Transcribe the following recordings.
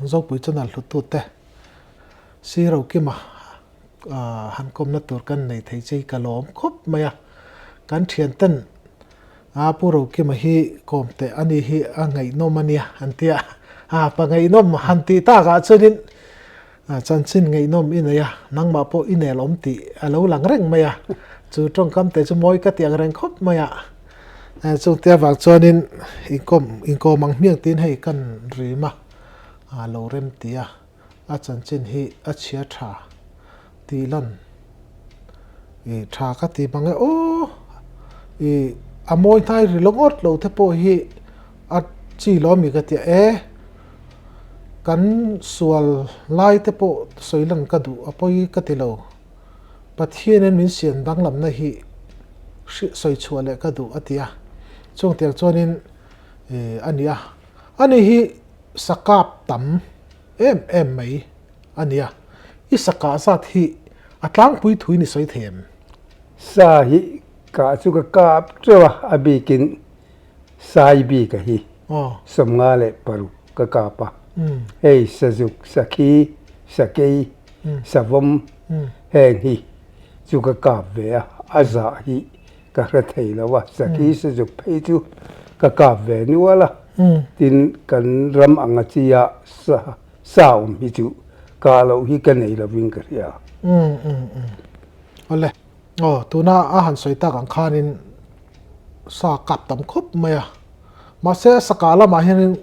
Zopui channel hluttu te Si Rokima han kawmna tur kan nei thei che hi ka lawm khawp mai a. Kan thian ten a Pu Rokima hi kawm teh a ni hi a ngaihnawm a nia an ti a. A pa ngaihnawm han tih takah chuanin chanchin ngaihnawm i nei a, nangmah pawh i nel awm tih a lo lang reng mai a. Chu tawngkam te chu mawi ka ti ang reng khawp mai a. Chungte avang chuanin inkawm inkawm ang hmiang tiin hei kan rim a, a lo rem ti a. A chanchin hi a chhia tha tih lan i tha ka ti mang e aw i a mawi hnai ri lo ngawt lo te pawh hi a chi lo ami ka tia e kan sual lai te pawh sawi lan ka duh a pawi ka ti lo Pathianin min siam danglamna hi hrilh sawi chhuah leh ka duh a ti a chung tiang chuanin a ni a ani hi sakap tam em em mai a nia. I sakah zat hi a tlangpui thui ni sawi thei em? Sa hi kah chu ka kap teuh a, a bikin sai bika hi 56 ka kap a. Hei sazuk, sakhi, sakei, savawm heng hi chu ka kap ve a, a zah hi ka hre thei lo a, sakhi sazuk phei chu ka kap ve nual a, tin kan ram anga chia sa sa awm hi chu kah loh hi ka nei lovin ka hria. Umm umm umm awle aw tuna a han sawi tak ang khanin sa kap tam khawp mai a, mahse a sakah lamah hianin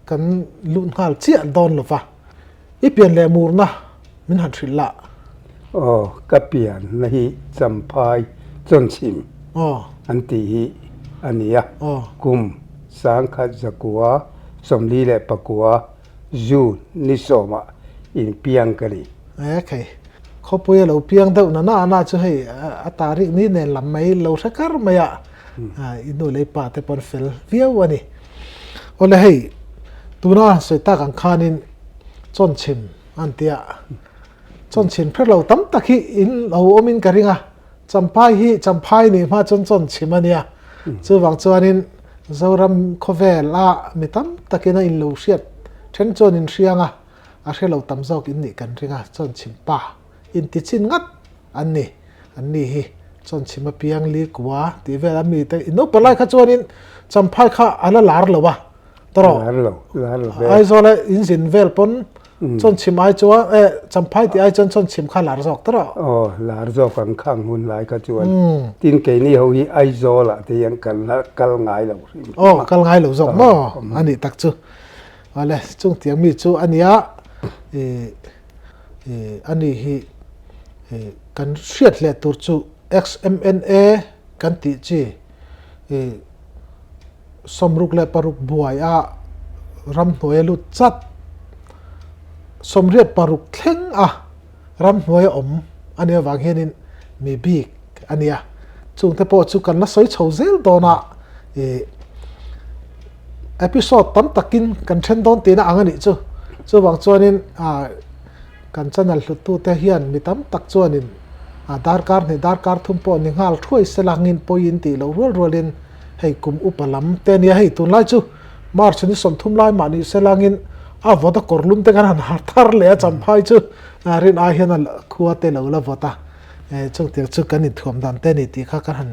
kan lut nghal chiah dawn lova, i pian leh murna min han hrilh lah. Aw ka pian na hi Champhai Chawnchhim an tih hi a ni a, kum 1949 June ni sawmah inpiang ka ni. E khai, khawpui a lo piang deuh na na na chu hei a tarik ni nen lam mai lo hre kar mai a, i nu leh i pa te pawn fel viau a ni. Awle hei, tuna sawi tak ang khanin Chawnchhim an tia, Chawnchhim hre lo tam tak hi in lo awmin ka ring a, Champhai hi Champhai nih hma chuan Chawnchhim a nia, chuvang chuanin Zoram khawvel a mi tam takin a inlo hriat then chuan in hriang a, a hre lo tam zawk in nih kan ring a, Chawnchhim pa inti chin ngat an ni, an ni hi Chawnchhim apiang li kua tih vel a mi te in upa lai kha chuanin Champhai kha a la lar lo a, tawrh Lar lo, lar lo ve. Aizawl a inzin vel pawn Chawnchhim ai chuan eh Champhai tih ai chuan Chawnchhim kha lar zawk tawrh. Aw, lar zawk ang kha ang hun lai kha chuan. Tin keini ho hi Aizawl ah te hian kan la kal ngai lo hrim hrim a. Aw, kal ngai lo zawk maw? A nih tak chu. Awle, chung tiang mi chu a nia ih ih a ni hi ih kan hriat hleh tur chu XMNA kan tih chi ih 66 buai a ramhnuai a lut chat. 86 thleng a ramhnuai a awm a nih avang hianin mi bik a nia. Chungte pawh chu kan la sawi chho zel dawn a, ih episode tam takin kan then dawn tihna ang a nih chu. Chuvang chuanin ah kan channel hluttute hian mi tam tak chuanin ah darkar hnih darkar thum pawh ni nghal thuai sela ngin pawiin tih loh rual rualin Hei kum upa lam te ania hei tunlai chu March ni 30 lai mah ni se langin a vawt a kawr lum te kan han har thar leh a champhai chu rin ai hian a khua te lo la vawt a chung tiang chu kan inthuam dan te ni tih kha kan han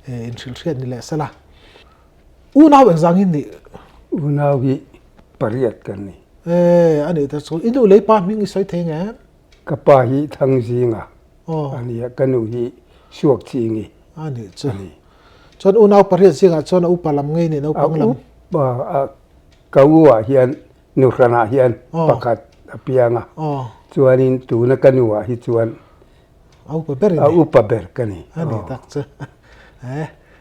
inhrilh hriat ni leh sela unau engzangin nih Unau hi pariat kan ni. E a nih te chu i nu lei pa hming i sawi thei nge? Ka pa hi Thangzinga a nia ka nu hi Suakchingi a nih chu. Chuan unau pariat zingah chuan a upa lam ngei nih naupang lam. A upa a ka u ah hian nu hranah hian pakhat a piang a. Chuanin tuna ka nu ah hi chuan a upa ber a upa ber ka ni. A ni tak chu.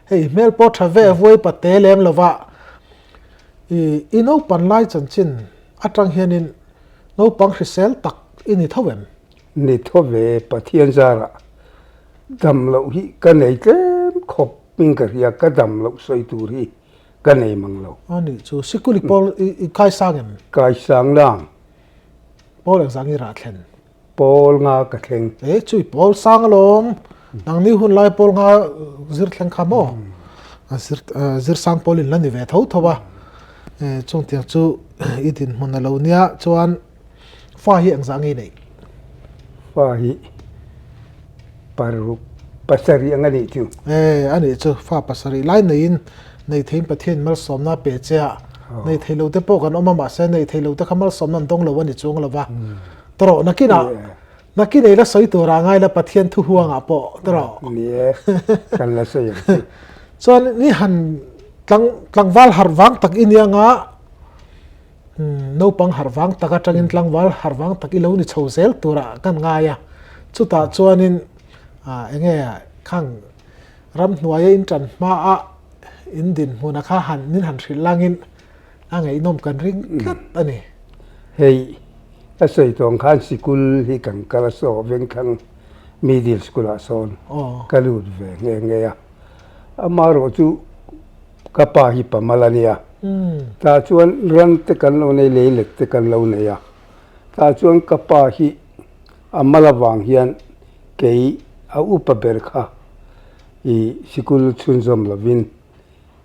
Hei hmel pawh tha ve vuai pate lem lova i naupan lai chanchin atang hianin naupang hrisel tak i ni tho em? Ni tho ve Pathian zarah Dam loh hi ka nei tlem khawp in ka hria, ka dam loh sawi tur hi ka nei mang lo. A nih chu, sikul i pawl i kai sang em? Kai sang lang. Pawl engzah nge rah thlen? Pawl nga ka thleng. E chu i pawl sang alawm, nangni hun lai pawl nga zir thleng kha maw? Zir zir sang pawl in la ni ve tho tho a. Chungtiang chu i dinhmun a lo nia chuan fa hi engzah nge i neih? Fa hi paruk pasarih ang a nih chu. E, a nih chu fa pasarih lai neiin nei theiin Pathian malsawmna a pe che a, nei thei lo te pawh kan awm a mahse nei thei lo te kha malsawmna an dawng lo a ni chuang lo va. Tawrh nakinah nakin ei la sawi turah ngai la Pathian thu huangah pawh tawrh. Ni e, kan la sawi ang chu. Chuan ni han tlang tlangval harh vang tak i nia nga naupang harh vang tak atangin tlangval harh vang tak i lo ni chho zel turah kan ngai a. Chutah chuanin eng nge khang ramhnuaia in tan hmaa in dinhmuna kha han min han hrilh langin a ngaihnawm kan ring tlat a ni. Hei a sawi tawng khan sikul hi kan kal a saw vengthlang middle school ah sawn ka lut ve nghe nghe a. Amaherawh chu ka pa hi pamal a nia. Tah chuan ran te kan lo nei, leilet te kan lo nei a. Tah chuan ka pa hi a mal avang hian kei a upa ber kha i sikul chhunzawm lovin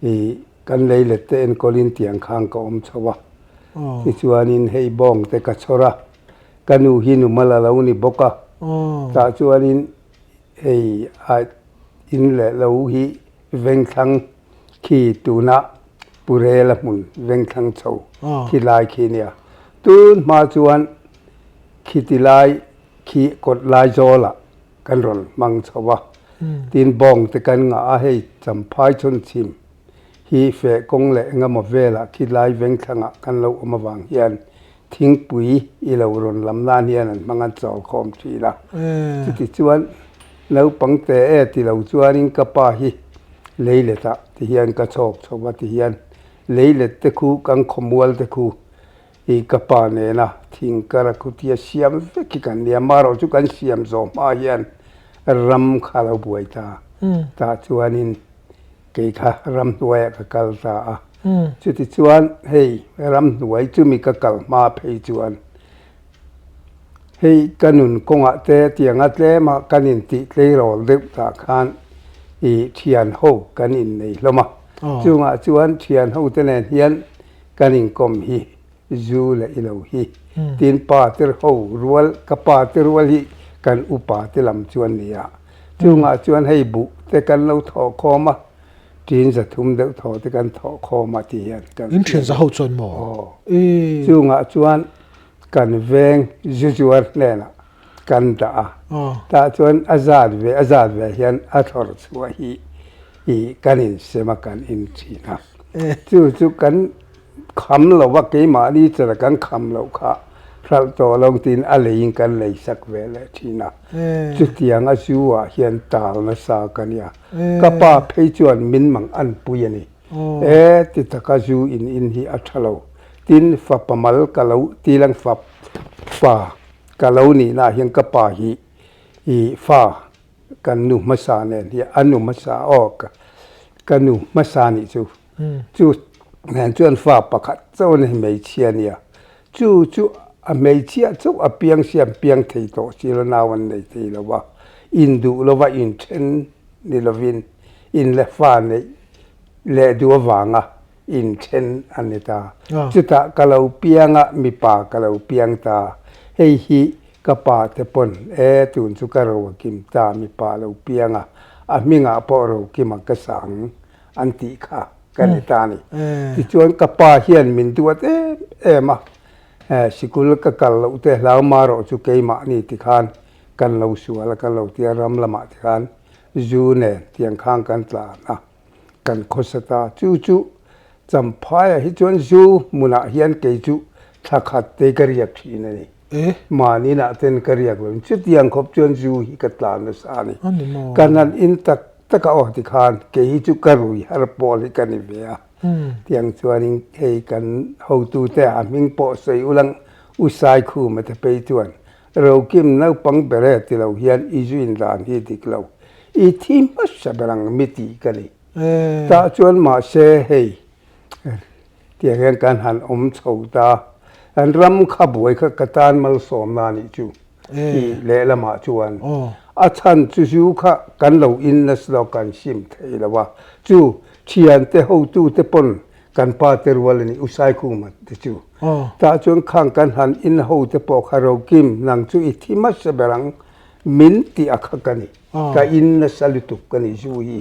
i kan leilet te enkawlin tiang khan ka awm chho a. Tichuanin hei bawng te ka chhawr a, ka nu hi nu mal a lo ni bawk a. Tah chuanin Hei a in leh lo hi vengthlang khi tuna Purela hmun vengthlang chho khi lai khi nia. Tun hma chuan khiti lai khi kawt lai zawlah kan rawn hmang chho a. Tin bawng te kan ngah a, hei Champhai chhawn chhim hi feh kawng leh engemaw velah khi lai vengthlangah kan lo awm avang hian Thingpui i lo rawn lam nan hian an hmang an chawl khawm thin a. Chuti chuan naupang te e ti lo chuanin ka pa hi leiletah ti hian ka chhawk chho a ti hian leilet te khu kan khawmual te khu i ka pa nena thing kara khu tia siam vek hi kan nia. Amaherawh chu kan siam zawh hma hian ram kha lo buai ta. Tah chuanin Kei kha ramhnuaiah ka kal ta a. Chutichuan hei ramhnuai chumi ka kal hma phei chuan hei ka nun kawngah te tianga tlema kan intih tleirawl deuh tah khan i thian ho kan innei hlawm a. Chungah chuan thian ho te nen hian kan inkawm hi Zu leh i lo hi. Tin pa te ho rual, ka pa te rual hi kan upa te lam chu an ni a. Chungah chuan hei buh te kan lo thawh khawm a, tin zathum deuh thaw te kan thawh khawm a ti hian kan In thian za ho chuan maw? Aw. Chungah chuan kan veng zu zuar hnenah kan dah a. Tah chuan a zat ve a zat ve hian a thlawr chhuah hi i kan insem a kan in thin a. Chu chu kan Kham lo va, keimahni chera kan kham loh kha hralh tawh lo tiin a leiin kan lei sak ve leh thin a. Chutiang a zu ah hian tal nasa ka nia. Ka pa phei chuan min mang an pui a ni. E, ti taka zu in in hi a tha lo. Tin, fapa mal ka lo tilang fap pa ka lo nihna ah hian ka pa hi i fa kan nu hmasa nen hi a nu hmasa aw ka nu hmasa nih chu chu nen chuan fa pakhat chauh a ni hmeichhia a nia chu chu a hmeichhia chauh a piang siam piang thei tawh si lo nau an nei thei lo va induh lova inthen ni lovin in leh fa neih leh duh avanga inthen a ni ta. Chutah ka lo piang a, mipa ka lo piang ta. Hei hi ka pa te pawn, E, tun chu ka ro a kim ta, mipa lo piang a, a hmingah pawh ro kim a ka sang an tih kha ka ni ta a ni. Tichuan ka pa hian min duat em em a, sikul ka kal loh te hlau marawh chu keimahni tikhan kan lo sual a, kan lo tia ram lamah tikhan zu nen tiang khan kan tlan a. Kan khawsa ta. Chu chu Champhaiah hi chuan zu hmunah hian kei chu thla khat te ka riak thin a ni. Mahni inah ten ka riak lo. Chutiang khawp chuan zu hi ka tlan nasa a ni. Ka nan in tak tak a aw tikhan kei hi chu ka rui har pawl hi ka ni ve a. Tiang chuanin hei kan hotute a hming pawh sawi ulang U Saikhuma te phei chuan Rokim naupang ber e ti lo hian i zuin dan hi dik lo. I thi hmasa ber ang mi tih ka ni. Tah chuan mahse hei tiang hian kan han awm chho ta. An ram kha buai kha ka tan malsawmna a nih chu tih lehlamah chuan a chhan chu zu kha kan lo in nasa lo kan sim thei lo a. Chu thiante hotute pawn. Kan pa te rual a ni, U Saikhuma te chu. Tah chuan khang kan han in ho te pawh kha Rokim, nang chu i thi hmasa ber ang, min tih a kha ka ni. Ka in nasa lutuk ka ni zu hi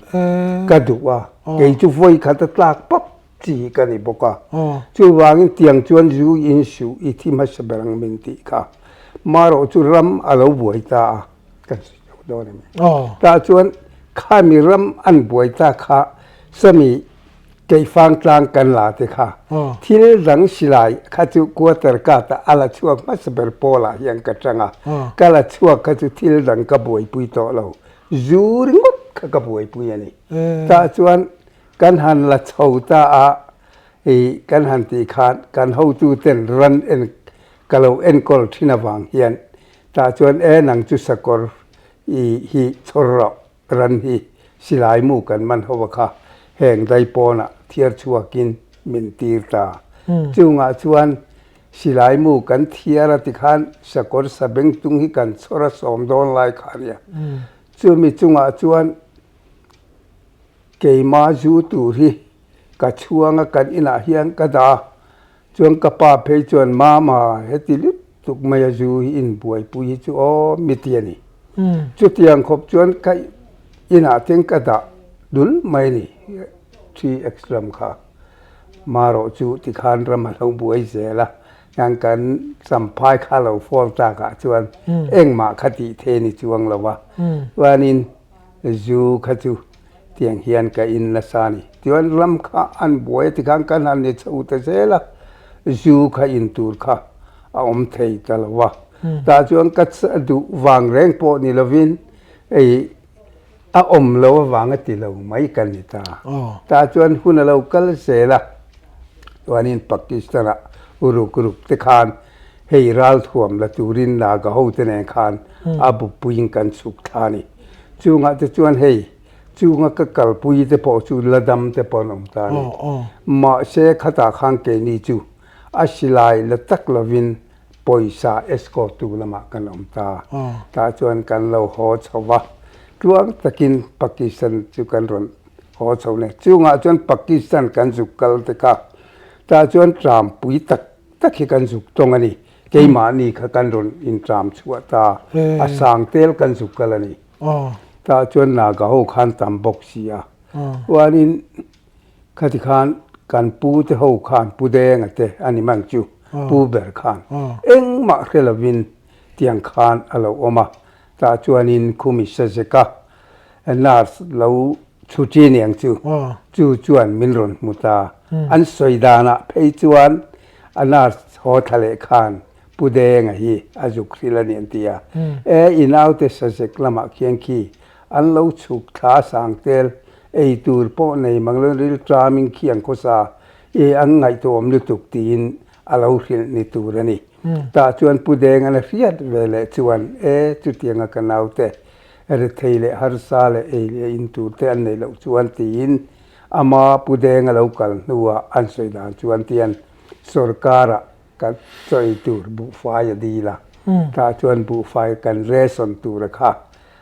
ka duh a, kei chu vawi khat a tlak pap chi hi ka ni bawk a. Chuvangin tiang chuan zu in suh i thi hmasa ber ang min tih kha. Marawh chu ram a lo buai ta a, kan sawi lo dawn a ni. Tah chuan khami ram an buai ta kha sawmi Keifang tlang kan la te kha thil dang silai kha chu quarter cut ah a la chhuak hmasa ber pawl ah hian ka tang a, ka la chhuak kha chu thil dang ka buaipui tawh lo, zu ringawt kha ka buaipui a ni. Tah chuan kan han la chho ta a, i kan han tih khan kan hotu ten ran en ka lo enkawl thin avang hian tah chuan e nang chu sakawr i hi chhawr rawh Ran hi silai mu kan man ho a kha heng dai pawnah thiar chhuakin min tir ta. Chungah chuan silai mu kan thiar a tikhan sakawr sabeng tung hi kan chhawr a sawm dawn lai kha a nia. Chumi chungah chuan keima zu tur hi ka chhuang a kan inah hian ka dah a. Chuan ka pa phei chuan Mama heti lutuk mai a zu hi in buaipui hi chu aw mi ti a ni. Chutiang khawp chuan ka inah ten ka dah dul mai a ni 3X lam kha. Marawh chu tikhan ram a lo buai zel a, hian kan champhai kha lo fall takah chuan engmah kha tih thei a ni chuang lo a. Chuanin Zu kha chu tiang hian ka in nasa a ni. Tichuan ram kha an buai a tikhan kan han ni chho ta zel a, zu kha in tur kha a awm thei ta lo a. Tah chuan ka duh vang reng pawh ni lovin ei a awm lo avang a ti lo mai ka ni ta. Tah chuan hun a lo kal zel a, chuanin Pakistan-ah uruk ruk te khan Hei ralthuam la turin Naga hote nen khan a bupuiin kan chhuk thla a ni. Chungah te chuan hei chunga ka kalpui te pawh chu la dam te pawh an awm ta a ni. Mahse khatah khan keini chu a silai la tak lovin pawisa escort tu lamah kan awm ta. Tah chuan kan lo haw chho va, tluang takin Pakistan chu kan rawn haw chho leh. Chungah chuan Pakistan kan zuk kal te kha tah chuan tlampui tak tak hi kan zuk tawng a ni. Keimahni kha kan rawn intram chhuah ta, a sang tel kan zuk kal a ni. Tah chuan Naga ho khan tam bawk si a. Chuanin khati khan kan pu te ho khan Pu Denga te a ni mang chu, Pu ber khan engmah hre lovin tiang khan a lo awm a. Tah chuanin Khumi Sazeka Nurse lo chhuṭi niang chu, chu chuan min rawn hmu ta. An sawi danah phei chuan a nurse haw thla leh khan Pu Denga hi a zuk hrilh a ni an ti a. E, i naute sazek lamah khian khi an lo chhuk thla sang tel, ei tur pawh nei mang lo ril ṭamin khi an khawsa i an ngaihtuahawm lutuk tiin a lo hrilh ni tur a ni. Tah chuan Pu Denga'n a hriat ve leh chuan, E, chutianga ka naute Rethei leh harsa leh ei leh in tur te an neih loh chuan tiin ama Pu Deng a lo kal hnuah an sawi dan chuan tian sorkara kan chaw ei tur buhfai a dil a, tah chuan buhfai kan ration tura kha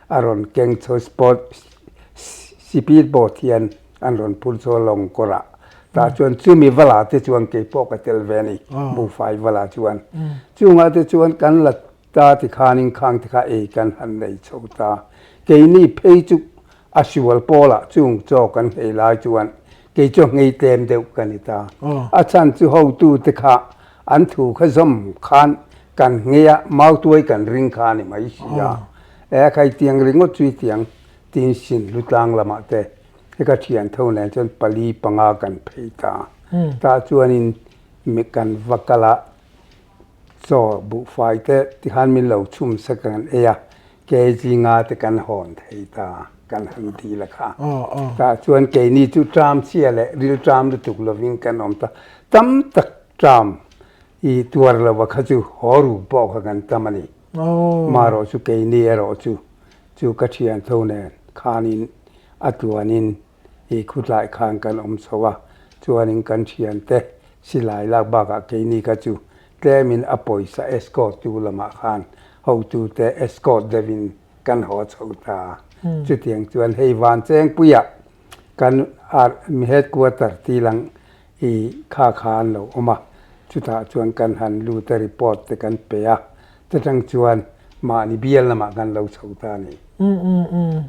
a rawn keng chho sport speed boat hian an rawn phur chho a lawng kawrah tah chuan chumi vala te chuan keipawh ka tel ve a ni buhfai vala chuan chungah te chuan kan la Ta ti khanin khang te kha ei kan han nei chho ta. Keini phei chu a sual pawlah chung chaw kan nghei lai chuan kei chu nghei tlem deuh ka ni ta. A chhan chu hotu te kha an thu kha zawm khan kan nghei a, mautuai kan ring kha a ni mai si a. E khai tiang ringawt chu i tiang tin sin lutlang lamah te he ka thian tho nen chuan pali panga kan phei ta. Tah chuanin mi kan va kal a. Chaw buhfai te tikhan min lo chhum sek a kan ei a, kg nga te kan hawn thei ta, kan han dil a kha. Tah chuan keini chu tram chhia leh ril tram lutuk lovin kan awm ta, tam tak tram i tuar lo a kha chu haw ru pawh kha kan tam a ni. Marawh chu keini erawh chu chu ka thian tho nen khanin a tluanin i khutlai khan kan awm chho a, chuanin kan thiante silai lak bakah keini kha chu tlemin a pawisa escort tu lamah khan hotute escort deuhin kan haw chho ta. Chutiang chuan hei Vanchengpuiah kan army headquarter ti lang. I kha kha an lo awm a, chutah chuan kan han lut a report te kan pe a, chutang chuan mahni bial lamah kan lo chho ta a ni. Umm umm umm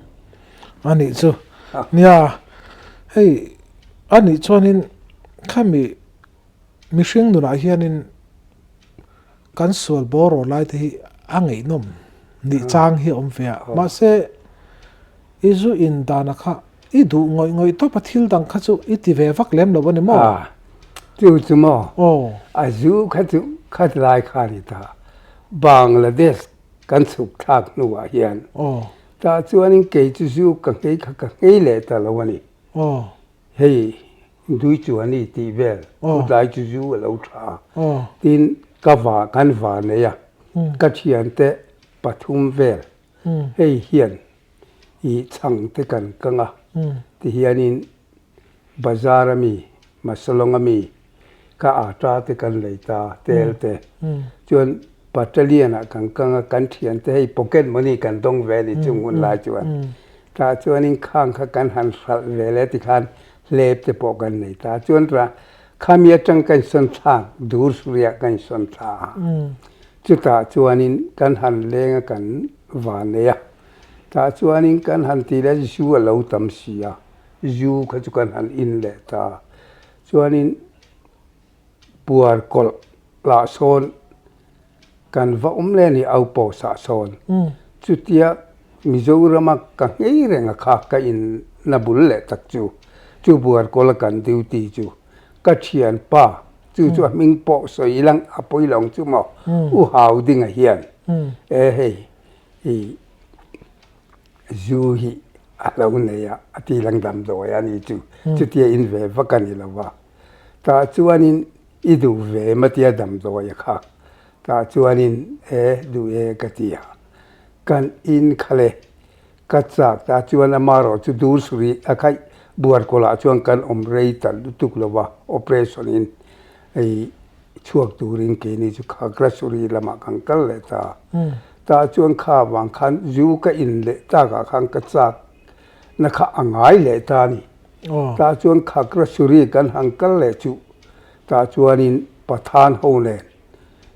a nih chu. Nia hei a nih chuanin khami mihring nunah hianin kan sual bawr rawh lai te hi a ngaihnawm nih chang hi a awm ve a, mahse I zu in dana kha i duh ngawih ngawih tawp a thil dang kha chu i ti ve vak lem lo a ni maw? A, chu chu maw? Aw. A zu kha chu khat lai kha a ni ta. Bangladesh kan chhuk thlak hnuah hian. Aw. Tah chuanin kei chu zu ka nghei kha ka nghei leh ta lo a ni. Aw. Hei dui chuani tih vel chutlai chu zu a lo tha a. Tin ka va kan va nei a, ka thiante pathum vel Hei hian i chhang te kan kang a, tihianin bazar a mi, Masalong a mi ka ata te kan lei ta, tel te. Chuan battalion ah kan kang a, kan thian te hei pocket money kan dawng ve a ni chung hun lai chuan. Tah chuanin khang kha kan han hralh ve leh tikhan hlep te pawh kan nei ta. Chuan khami atang ka insawn thlak, dur suriah ka insawn thla a. Chutah chuanin kan han leng a kan van nei a, tah chuanin kan han ti leh zu a lo tam si a, zu kha chu kan han in leh ta. Chuanin puar kawlh lah sawn kan va awm leh a ni outpost ah sawn. Chutia Mizorama ka nghei reng a kha ka in na bul leh tak chu, chu buar kawlh a kan duty chu ka thianpa Chu chu a hming pawh sawi lang a pawi lo ang chu maw? U Hau Dinga hian e hei i zu hi a lo nei a, a ti lang damdawi a ni chu. Chutia in ve vak a ni lo va. Tah chuanin i duh ve em a tia damdawi a kha. Tah chuanin e duh e ka ti a. Kan in kha le Ka chak ta chuan amarawh chu dur suri a khaih buar kawlah chuan kan awm rei ta lutuk lo va, operation in ei chhuak turin keini chu Khagra suri lamah kan kal leh ta. Tah chuan kha avang khan zu ka in leh takah khan ka chak na kha a ngai leh ta a ni. Tah chuan Khagra suri kan han kal leh chu tah chuanin Pathan ho nen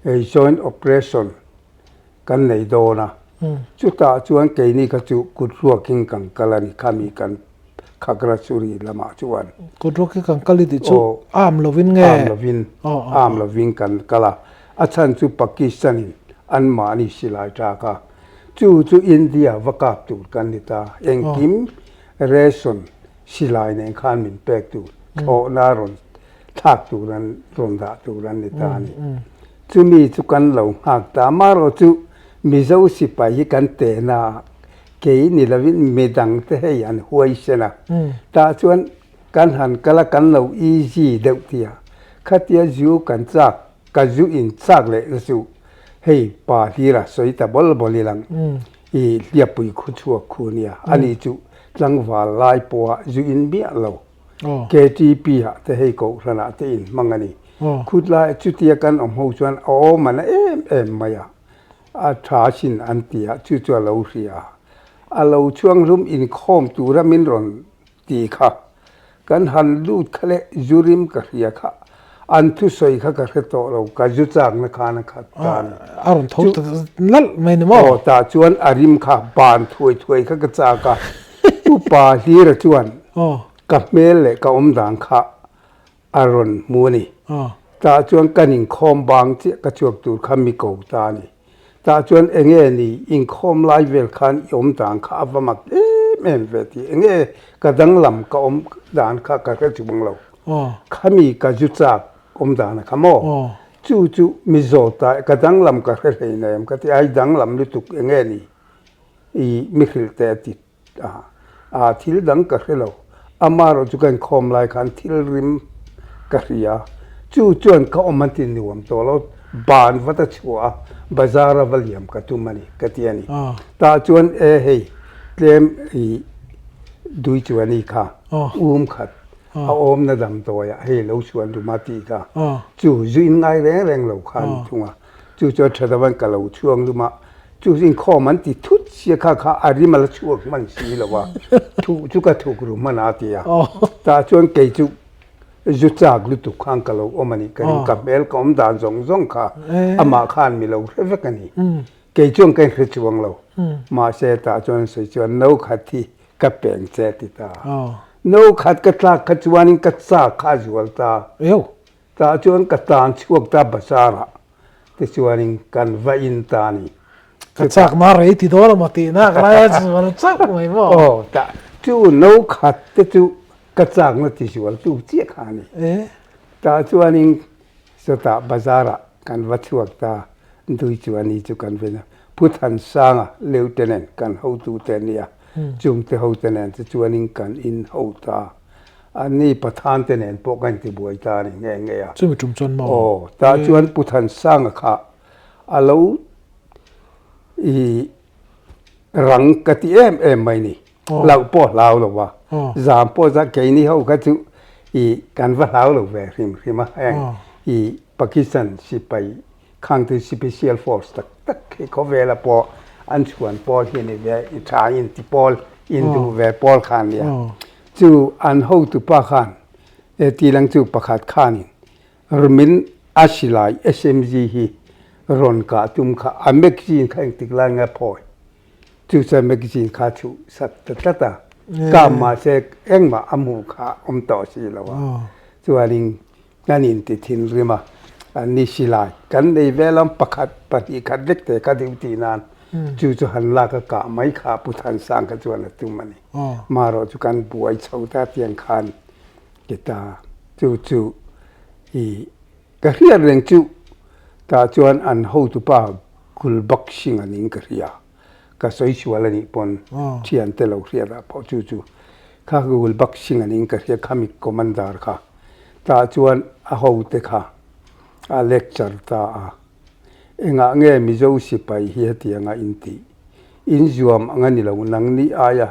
ei joint operation kan nei dawn a, chutah chuan keini kha chu kut ruakin kan kal a ni, khami kan Khagrachuri lamah chuan. Kut ruakin kan kal i tih chu arm lovin nge? Arm lovin, arm lovin kan kal a, a chhan chu Pakistan-in anmahni silai tha kha chu chu India va kap tur kan ni ta, engkim ration silai nen khan min pek tur, thlawhna rawn thlak tur an rawn dah tur an ni ta a ni. Chumi chu kan lo nghak ta. Amaherawh chu Mizo sipai hi kan tehna ah kei ni lovin midang te hei an huaisen a. Tah chuan kan han kal a, kan lo easy deuh tia. Khatia zu kan chak, ka zu in chak leh na chu hei pa hlira sawi ta bawl bawl ilang i hliappui khu chhuak khu nia. Ani chu tlangval lai pawha zu in miah lo. KTP ah te hei kohhran ah te in hmang a ni. Khutlai chutia kan awm ho chuan a awm a na em em mai a, a tha sin an ti a, chu chu a lo hria a. A lo chhuang hlum inkhawm tura min rawn ti kha, kan han lut kha leh zu rim ka hria kha, an thusawi kha ka hre tawh lo, ka zu chakna khan a khat ta a ni. A rawn tho ta nalh mai ni maw? Aw, tah chuan a rim kha ban thuai thuai kha ka chak a, Upa Hlira chuan ka hmel leh ka awm dan kha a rawn hmu a ni. Tah chuan kan inkhawm bang chiah ka chhuak tur kha mi ko ta a ni. Tah chuan enge ni inkhawm lai vel khan i awm dan kha a va mak em em ve tih enge ka danglam ka awm dan kha ka hre chuang lo. Khami ka zu chak awm dan a kha maw? Chu chu mi zawt ta ka danglam ka hre hleinem ka ti a, i danglam lutuk enge ni i mi hrilh teh a ti A, a thil dang ka hre lo. Amaherawh chu ka inkhawm lai khan thil rim ka hria. Chu chuan ka awm an ti nuam tawh lo. Ban vat a chhuah a, bazar a va liam ka tum a ni, ka ti a ni. Tah chuan e hei tlem i dui chu a ni kha, um khat a awmna damdawiah hei lo chhuan rum a tih kha. Chu zu in ngai reng reng lo kha a ni thung a. Chu chuan tha deuh ka lo chhuang lum a, chu inkhawm an ti thut sia kha kha a rim a la chhuak hman si lo a, thuh chu ka thuk ru hman a ti a, tah chuan kei chu Zu chak lutuk khan ka lo awm a nih ka ring, ka hmel ka awm dan zawng zawng kha amah khan mi lo hre vek a ni. Kei chuan ka inhre chuang lo. Mahse tah chuan sawi chuan no khat hi ka peng che ti ta. No khat ka tlak kha chuanin ka chak kha a zual ta. Tah chuan ka tan chhuak ta bazar ah tichuanin kan va in ta a ni. Ka chak na rei ti dawn emaw tih nak lai a zual chauh mai maw? Aw tah chu no khat te chu ka chak na ti zual tu chiah kha a ni. Tah chuanin chutah bazar ah kan va chhuak ta dui chuan ni chu kan ven a. Pu Thansanga Lieutenant kan hotu te ania chungte hote nen te chuanin kan in ho ta. An ni Pathan te nen pawh ka intibuai ta a ni nghe nghe a. Chumi tum chuan maw? Aw, tah chuan Pu Thansanga kha a lo i rang ka ti em em mai ni. Hlauh pawh a hlau lo va, zam pawh zan keini ho kha chu i kan va hlau lo ve hrim hrim a, heng i Pakistan sipai Khangtu Special Force tak tak hi khawvela pawh an chhuan pawl hi a ni ve, i tha in ti pawl, in duh ve pawl kha a nia. Chu an hotupa khan e tilang chu pakhat khanin Rmin a silai SMG hi rawn kah tum kha a magazine kha engtik lai nge phawi chu chuan magazine kha chhuh sat ta tlat a, kah mahse engmah a hmuh kha awm tawh si lo a, chuanin Kan inti thinrim a, an ni silai kan nei ve lam pakhat pahnih khat vek te ka deuh tih nan chu chu han lak a kah mai kha Pu Thansang kha chuan a tum a ni. Marawh chu kan buai chho ta tiang khan ti ta chu chu i ka hriat reng chu tah chuan an hotupa Gulbak Singh a ning ka hria. Ka sawi sual a nih pawn thiante lo hriat ah pawh chu chu kha Gulbak Singh a ning ka hria khami commander kha. Tah chuan a hote kha a lecture ta a, Engah nge Mizo sipai hi hetianga in tih? In zuam ang a ni lo, nangni aia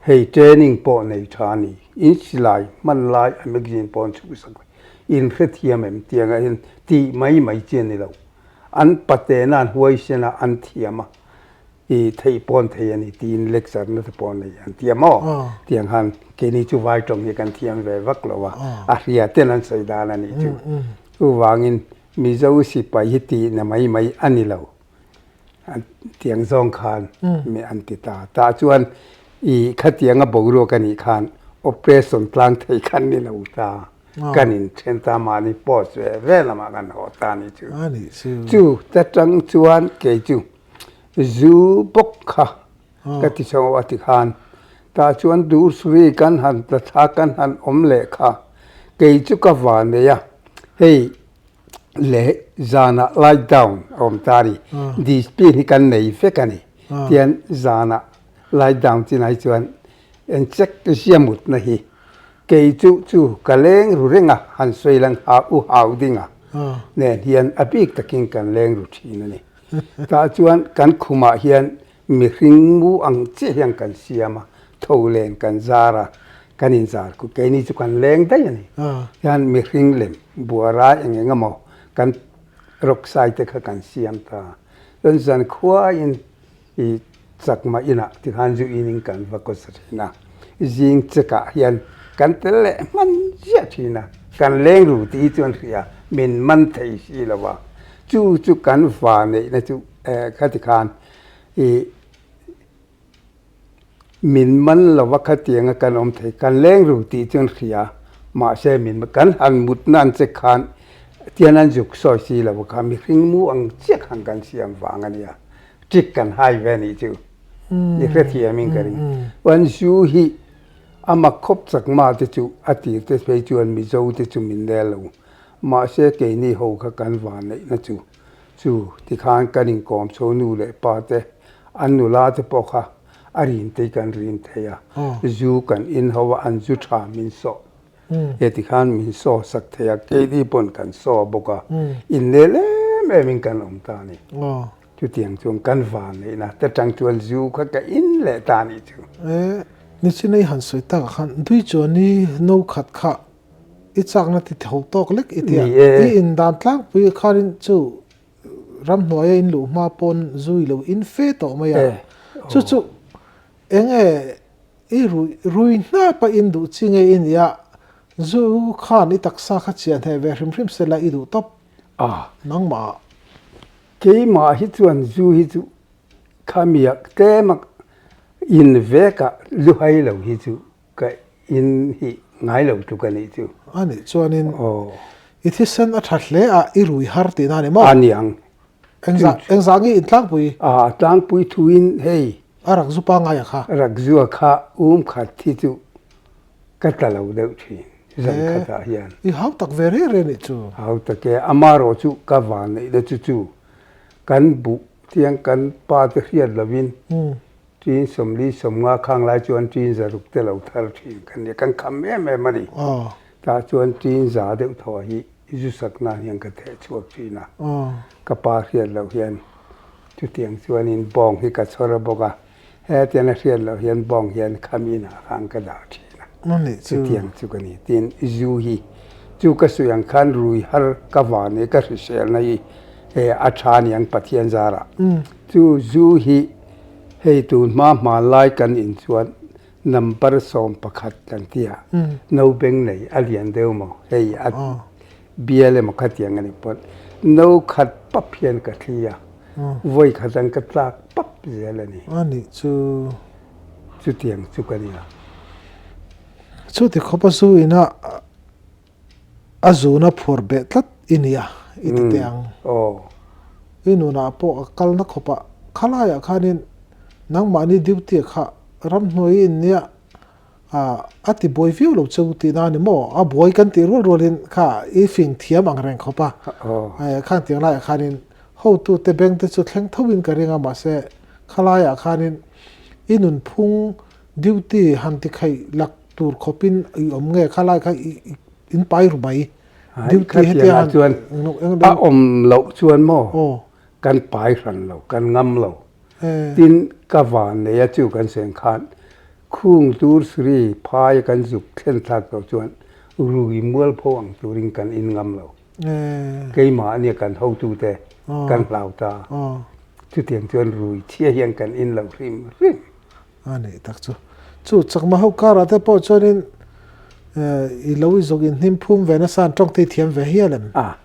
hei training pawh nei tha a ni. In silai hman lai a magazine pawh an chhuhsak ve. In hrethiam em? Tianga hian tih mai mai chi a ni lo. An patena an huaisen a, an thiam a. I theih pawn thei a ni tiin lecture na te pawh nei an ti a maw? Tiang khan keini chu vai tawng hi kan thiam ve vak lo a, a hria ten an sawi dan a nih chu. Chuvangin Mizo sipai hi tihna mai mai a ni lo tiang zawng khan mi an ti ta. Tah chuan i khatianga boruak a nih khan operation tlang thei khan ni lo ta. Kan inthen ta mahni post ve ve lamah kan haw ta a nih chu. Chu ta tang chuan kei chu Zu bawk kha ka ti chho a ti khan tah chuan Dursuri kan han tla thla kan han awm leh kha kei chu ka va nei a, hei leh zanah light down a awm ta a ni, discipline hi kan nei vek a ni tian zanah light down chinah hi chuan enchek zia mutna hi kei chu chu ka leng ru reng a han sawi lang ha u hau ding a nen hian a bik takin kan leng ru thin a ni. Tah chuan kan khumah hian mihring mu ang chiah hian kan siam a, tho len kan zar a, kan inzar ku keini chu kan leng daih a ni. Hian mihring lem buara eng eng emaw kan rawk sai te kha kan siam ta. Chuan zan khuaiin I chakma inah tikhan zu in kan va kaw sa thin a, zing chekah hian kan tel leh hman ziah thin a, kan leng ru tih hi chuan hria min man thei si lo va, chu chu kan va neihna chu khati khan i min man lo va khatianga kan awm thei, kan leng ru tih chuan hria mahse min kan han mutna an che khan tian an zuk sawi si lo kha mihring mu ang chiah khan kan siam vang a nia. Ṭik kan hai ve nih chu i hrethiamin ka ring. Chuan zu hi a mak khawp chakma te chu a tir te phei chuan Mizo te chu min nel lo. Mahse keini ho kha kan van neihna chu chu tikhan kan inkawm chho nu leh pa te an nula te pawh kha a rin te kan rin thei a, zu kan in ho a an zu tha min sawh He ti khan min saw sak thei a, keini pawn kan saw bawk a, innel em em in kan awm ta a ni. Chutiang chuan kan van neihna te tang chuan zu kha ka in leh ta a nih chu. E, nichin i han sawi takah khan dui chuan i no khat kha i chakna ti tho tawk lek i tia, i in dan tlangpui khanin chu ramhnuaia in luh hma pawn zu i lo in fe tawh mai a, chu chu eng nge I rui rui hnap a in duh chi nge i nia? Zu khan i taksa kha chiah hneh ve hrim hrim sela i duh tawp nangmah ah. Keimah hi chuan zu hi chu khamiak tlem a in vek a luhai lo hi chu ka in hi ngai lo tluk a nih chu. A nih chuanin i thisen a tha hle a i rui har tihna a ni maw? A ni ang. Engzah nge in tlangpui? A tlangpui thuin hei. A rak zu pangngai a kha. Rak zu a kha um khat hi chu ka tla lo deuh thin zan khatah hian. I hau tak ve reng reng nih chu. Hau tak e, amarawh chu ka van neih na chu chu kan buh tiang kan pa te hriat lovin Ṭin 40 50 khang lai chuan ṭin 600 te lo thar ṭhin kan nia, kan kham em em a ni. Tah chuan ṭin 100 deuh thaw hi zu sak nan hian ka theh chhuak ṭhin a, ka pa hriat loh hian chutiang chuanin bawng hi ka chhawr a bawk a, hetiang a hriat loh hian bawng hian kham inah khan ka dah ṭhin a, chutiang chu ka ni. Tin, zu hi chu ka sawi ang khan rui har ka van i ka hriselna hi a ṭha aniang Pathian zarah. Chu zu hi Hei tun hma hmanlai kan in chuan number 11 kan ti a, no beng nei a lian deuh maw hei a bial emaw khatiang a ni pawn no khat pap hian ka thli a, vawi khat an ka tlak pap zel a ni. A nih chu. Chutiang chu ka nia. Chuti khawpa zu ina A zuna phur beh tlat i nia i ti teh ang. I nunah pawh a kalna khawpah khalaiah khanin nangmahni duty a kha ramhnuai in nia a ti buai viau lo cheu tihna a ni maw? A buai kan tih rual rualin kha i fing thiam ang reng khawp a. Khang tiang laiah khanin hotute beng te chu thleng tho in ka ring a mahse khalaiah khanin i nunphung duty han ti khaih lak tur khawpin i awm nge kha lai kha in pai ru mai duty hetiang ah chuan a awm loh chuan maw kan pai hran lo kan ngam lo tin ka van nei a chu kan seng khan khung tur sri phai kan zuk thlen thlak tawh chuan rui mual pho ang turin kan in ngam lo keimah ania kan hotute kan hlau ta chutiang chuan rui chhia hian kan in lo hrim hrim. A nih tak chu. Chu chakma ho karah te pawh chuanin i lo i zawk in hnim phum ve nasa an tawng te i thiam ve hial em? A,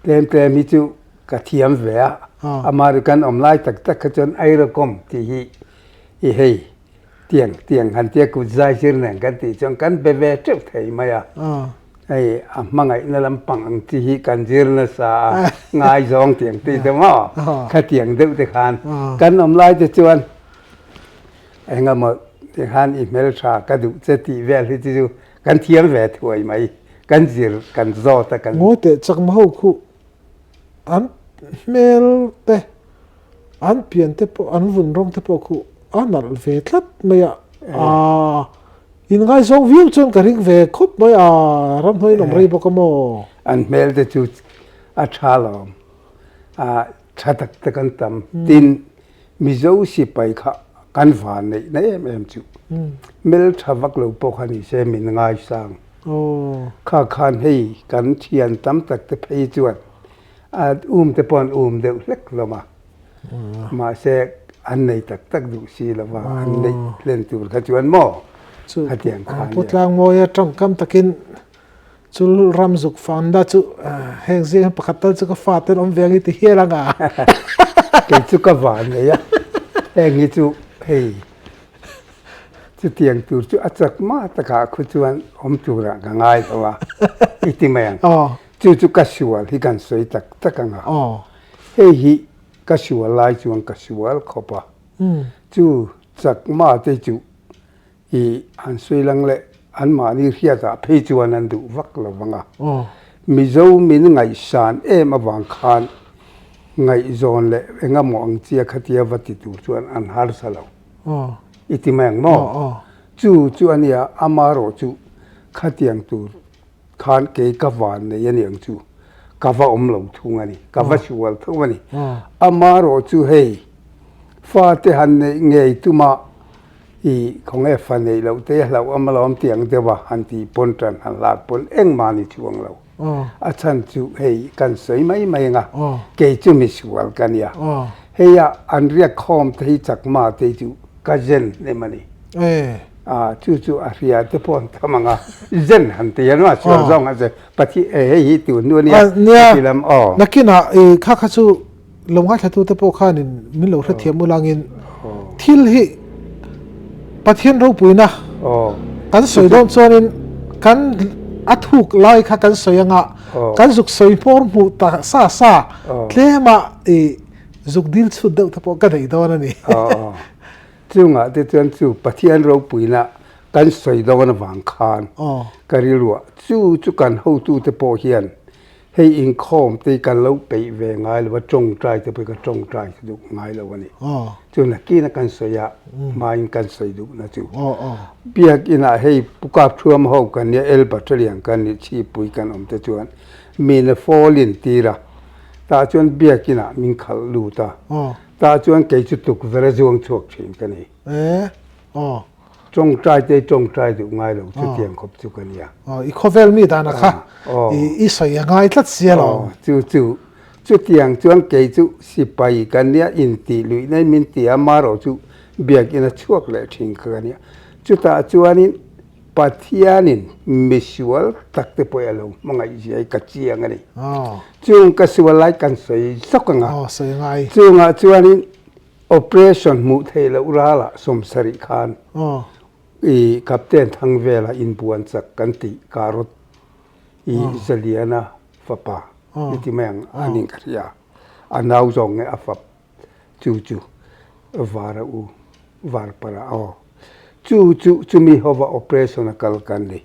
tlem tlem hi chu ka thiam ve a, American awm lai tak tak kha chuan Airacom tih hi i hei tiang tiang han tia kut zai zir nen kan tih chuan kan be ve teuh thei mai a. Hei a hmangaihna lampang ang chi hi kan zir nasa a, ngaizawng tiang tih te maw khatiang deuh te khan kan awm lai te chuan Engemaw tikhan i hmeltha ka duh che tih vel hi chu kan thiam ve thuai mai, kan zir kan zawt a kan. Ngawi teh chakma ho khu an hmel te an pian te pawh an vun rawng te pawh khu a nalh ve tlat mai a, aa inngaizawng viau chuan ka ring ve khawp mai a, ramhnuai in awm rei bawk a maw? An hmel te chu a tha lawm, aa tha tak tak an tam, tin Mizo sipai kha kan van neih na em em chu. Hmel tha vak lo pawh kha ni se min ngaisang. Kha khan hei kan thian tam tak te phei chuan a um te pawh an um deuh hlek hlawm a. Mahse an nei tak tak duh si lo va, an neih hlen tur kha chuan maw khatiang kha nia. Pu Tlangmawia tawngkam takin Chul ram zuk fanda chu heng zing hian pakhat tal chu ka fa ten awm ve ang i ti hial ang a. Kei chu ka van nei a, heng hi chu hei chutiang tur chu a chak mah takah khu chuan awm turah ka ngai lo a i ti mai ang. Chu chu ka sual hi kan sawi tak tak ang a. Hei hi ka sual lai chuan ka sual khawp a, chu chak mah te chu I an sawi lang leh anmahni hriatah phei chuan an duh vak lo vang a. Mizo min ngaihsan em avang khan ngaihzawn leh engemaw ang chia khatia va ti tur chuan an harsa lo. I ti mai ang maw? Chu chu a nia, amarawh chu khatiang tur khan kei ka van nei a niang chu ka va awm lo thung a ni, ka va sual tho a ni. Amarawh chu hei fate han neih ngei tuma i khawnge fa neih loh te hlauh awm alawm tih ang deuh a han tih pawn tan han lak pawn engmah ni chuang lo. A chhan chu hei kan sawi mai mai ang a, kei chu misual ka nia. Heia an riak khawm te hi chakma te chu ka zen hnem a ni. A chu chu a hria te pawh an tham ang a, zen han ti a nuah sual zawng a che Pathian e hei hi tun hnu a nia Nia ti lam aw. Nakinah i kha kha chu lo ngaithla te pawh khanin min lo hrethiam ulangin thil hi Pathian ropuina kan sawi dawn chuanin kan a thuk lai kha kan sawi anga kan zuk sawi hmawr hmuh ta sa sa tlema i zuk dil chhut deuh te pawh ka nei dawn a ni. Chungah te chuan chu Pathian ropuina kan sawi dawn avang khan ka rilruah chu chu kan hotute pawh hian hei inkhawm te hi kan lo peih ve ngai lo a, tawngtai te pawh hi ka tawngtai duh ngai lo a ni. Chu nakina kan sawi a hmain kan sawi duhna chu Biakinah hei Pu Kapthuam ho kan nia, El Battalion kan nih chhipui kan awm te chuan mina fall in tir a, tah chuan Biakinah min khalh lut a. Tah chuan kei chu tukverh a zuang chhuak thin ka ni. E, aw. Tawngtai te tawngtai duh ngai lo chutiang khawp chu ka nia. Aw, i khawvel mi dan a kha i sawi a ngai tlat sia lo. Aw, chu chu chutiang chuan kei chu sipai ka nia intih luih nai min ti a, marawh chu biakinn a chhuak leh thin kha ka nia. Chutah chuanin Pathianin misual tak te pawh a lo hmangaih zia hi ka chiang a ni. Chung ka sual lai kan sawi zawk ang a. Chungah chuanin operation hmuh theih loh ralah sawmsarih khan i Captain Thangvela inbuan chak kan tih Karot i Zaliana fapa i ti mai ang a nih ka hria. A nau zawng nge a fap Chu chu var a u, var para aw. Chu chu chumi hova operation a kal kan ni.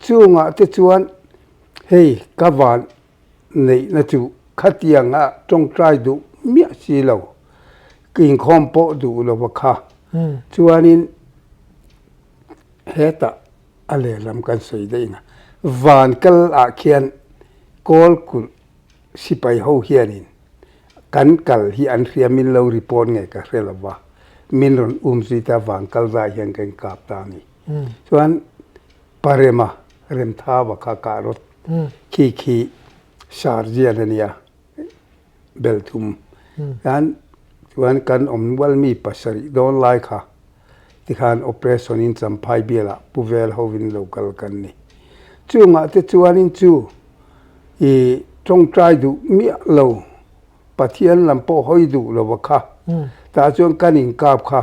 Chungah te chuan hei ka van neihna chu khatianga tawngtai duh miah si lo, inkhawm pawh duh lo a kha. Chuanin hetah a lehlam kan sawi daih ang a, van kal ah khian kawl kulh sipai ho hianin Kan kal hi an hria min lo report nge ka hre lo va, min rawn um zui ta vang kal zai hian ka inkap ta a ni. Chuan Parema Remthava kha kah rawt khi khi Sarjian a nia, Belthum. Chuan chuan kan awm nual mi pasarih dawn lai kha tikhan operation in Champhai bialah Pu Vel hovin lo kal kan ni. Chungah te chuanin chu I tawngtai duh miah lo, Pathian lam pawh hawi duh lo a kha. Tah chuan kan inkap kha,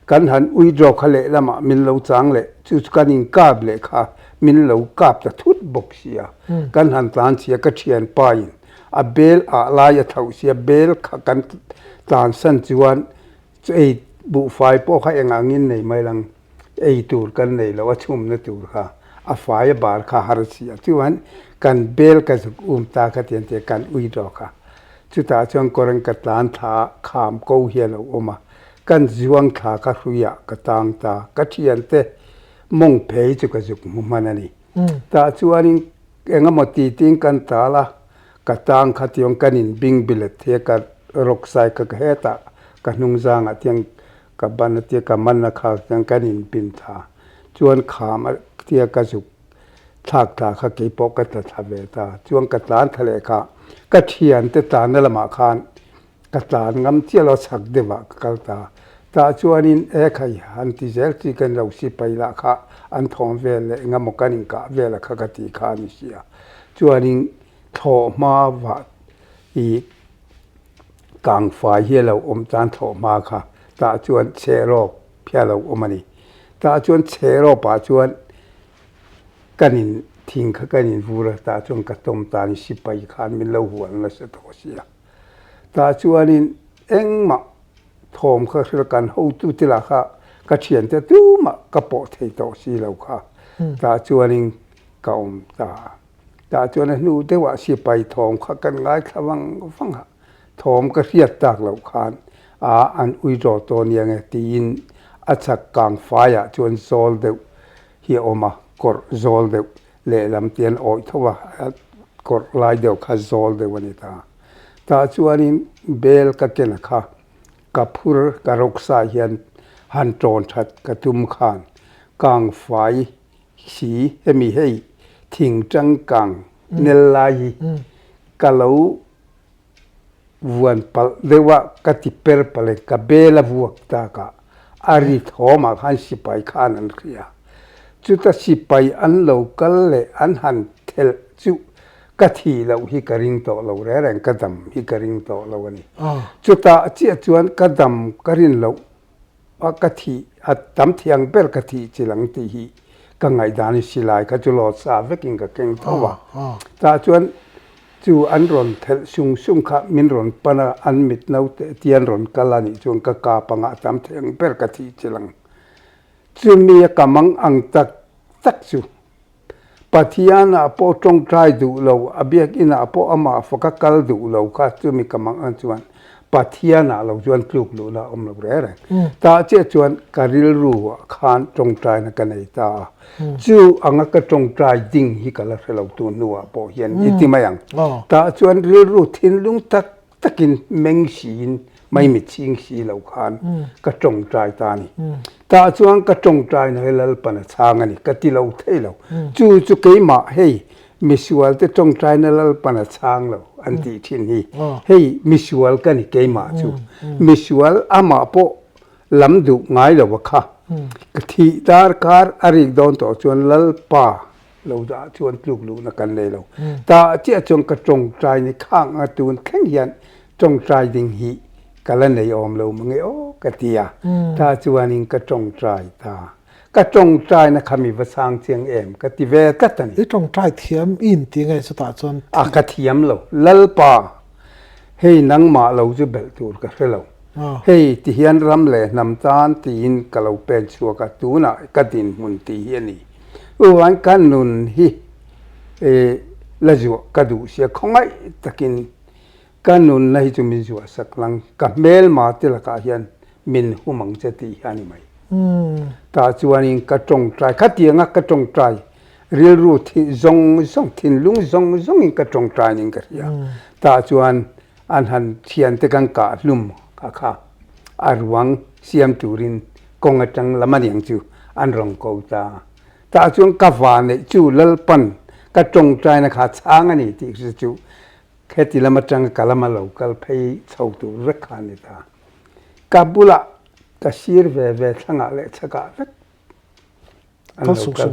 kan han ui draw kha lehlamah min lo chang leh, chu chu kan inkap leh kha min lo kap ta thut bawk sia. Kan han tlan chhia ka thianpa in a bel ah lai a thlauh sia, bel kha kan tlansan chuan chu ei buhfai pawh kha eng angin nei mai lang. Ei tur kan nei lo a chhumna tur kha a fai a bar kha har si a chuan kan bel ka zuk um ta kha tian tia kan ui dawk a chutah chuan kawreng ka tlan thla a kham ko hi a lo awm a kan zuang thla kha hruiah ka tang ta ka thiante mawng phei chu ka zuk hmu hman a ni tah chuanin engemaw ti tiin kan tal a Ka tang kha tiang kan in bing bilet thei a, ka rawk sai kha ka hetah ka hnung zangah tiang ka ban a tia ka man a kha tiang kan in bin thla chuan kham a tia ka zuk thlak thla kha keipawh ka tla thla ve ta chuan ka tlan thla leh kha ka thiante tlanna lamah khan Ka tlan ngam chiah lo chhak deuh ah ka kal ta. Tah chuanin e khai han ti zel chi kan lo sipai lah kha an thawm vel leh eng emaw kan inkah vel a kha ka tih kha a ni sia. Chuanin thlawh hma vah i kangfai hi a lo awm tan thlawh hma kha tah chuan chherawk hi a lo awm a ni. Tah chuan chherawp ah chuan kan in thing kha kan in vur a tah chuan ka tawm ta a ni sipai khan min lo hual nasa tawh sia. Tah chuanin engmah thawm kha hrilh kan hotute lah kha ka thiante tumah ka pawh thei tawh si lo kha. Tah chuanin ka awm ta. Tah chuan a hnu deuhah sipai thawm kha kan ngaithla vang vang a, thawm ka hriat tak loh khan a an ui rawh tawh nia nge tiin a chhak kang faiah chuan zawl deuh hi a awm a, kawrh zawl deuh Lehlam te an awih tho a, a kawrh lai deuh kha zawl deuh a ni ta. Tah chuanin bel ka ken a kha, ka phur ka rawksa hian han tawn that ka tum khan kang fai si hemi hei thing tangkang nel lai hi ka lo Vuan palh deuh a ka ti per palh e, ka bel a vuak tak ah A ri thawmah khan sipai khan an hria. Chuta sipai an lo kal leh an han thelh chu ka thih loh hi ka ring tawh lo reng reng, ka dam hi ka ring tawh lo a ni. Chutah chiah chuan ka dam ka rin loh a ka thih a tam thiang ber ka thih chi lang tih hi ka ngaihdan hi silai kha chu lawt sa vekin ka keng tho a. Tah chuan chu an rawn thelh sung sung kha min rawn pan a, an mit naute tian rawn kal a nih chuan ka kap anga a tam thiang ber ka thih chi lang. Chumi a ka mang ang tak tak chu Pathianah pawh tawngtai duh lo, a biakinah pawh amah faka kal duh lo kha chumi ka mang ang chuan Pathianah lo chuan tluk luhna a awm lo reng reng. Tah chiah chuan ka rilruah khan tawngtaina ka nei ta a. Chu anga ka tawngtai ding hi ka la hre lo tu hnuah pawh hian i ti mai ang. Tah chuan rilru thinlung tak takin meng siin maimit chhing si lo khan ka tawngtai ta a ni. Tah chuan ka tawngtai na hi Lalpan a chhang a ni, ka ti lo thei lo. Chu chu keimah hei misual te tawngtai na Lalpan a chhang lo an tih thin hi. Hei misual ka ni keimah chu. Misual amah pawh lam duh ngai lo a kha. Ka thih darkar a rik dawn tawh chuan Lalpa lo dah chuan tluk luhna kan nei lo. Tah chiah chuan ka tawngtai ni khang a tun thleng hian tawngtai ding hi ka la nei awm lo mange aw ka ti a. Tah chuanin ka tawngtai ta. Ka tawngtaina kha mi va sang chiang em ka ti ve tlat a ni. I tawngtai thiam i inti nge chutah chuan? A ka thiam lo. Lalpa, hei nangmah lo chu belh tur ka hre lo. Hei tihian ram leh hnam tan tiin ka lo pen chhuak a, tunah ka dinhmun tih hi a ni. Chuan ka nun hi la zuah ka duh sia, khawngaih takin ka nunna hi chu min zuah sak lang, ka hmelma te lakah hian min hum ang che tih hi a ni mai. Tah chuanin ka tawngtai, khatianga ka tawngtai rilru zawng zawng, thinlung zawng zawngin ka tawngtai niin ka hria. Tah chuan an han thiante kan kah hlum kha kha a ruang siam turin kawng atang lam a niang chu an rawn ko ta. Tah chuan ka va neih chu Lalpan ka tawngtaina kha chhang a ni tih hria chu heti lam atanga ka lama lo kal phei chho tur vek kha a ni ta. Ka bulah ka sir ve ve thlangah leh chhakah vek an lo kal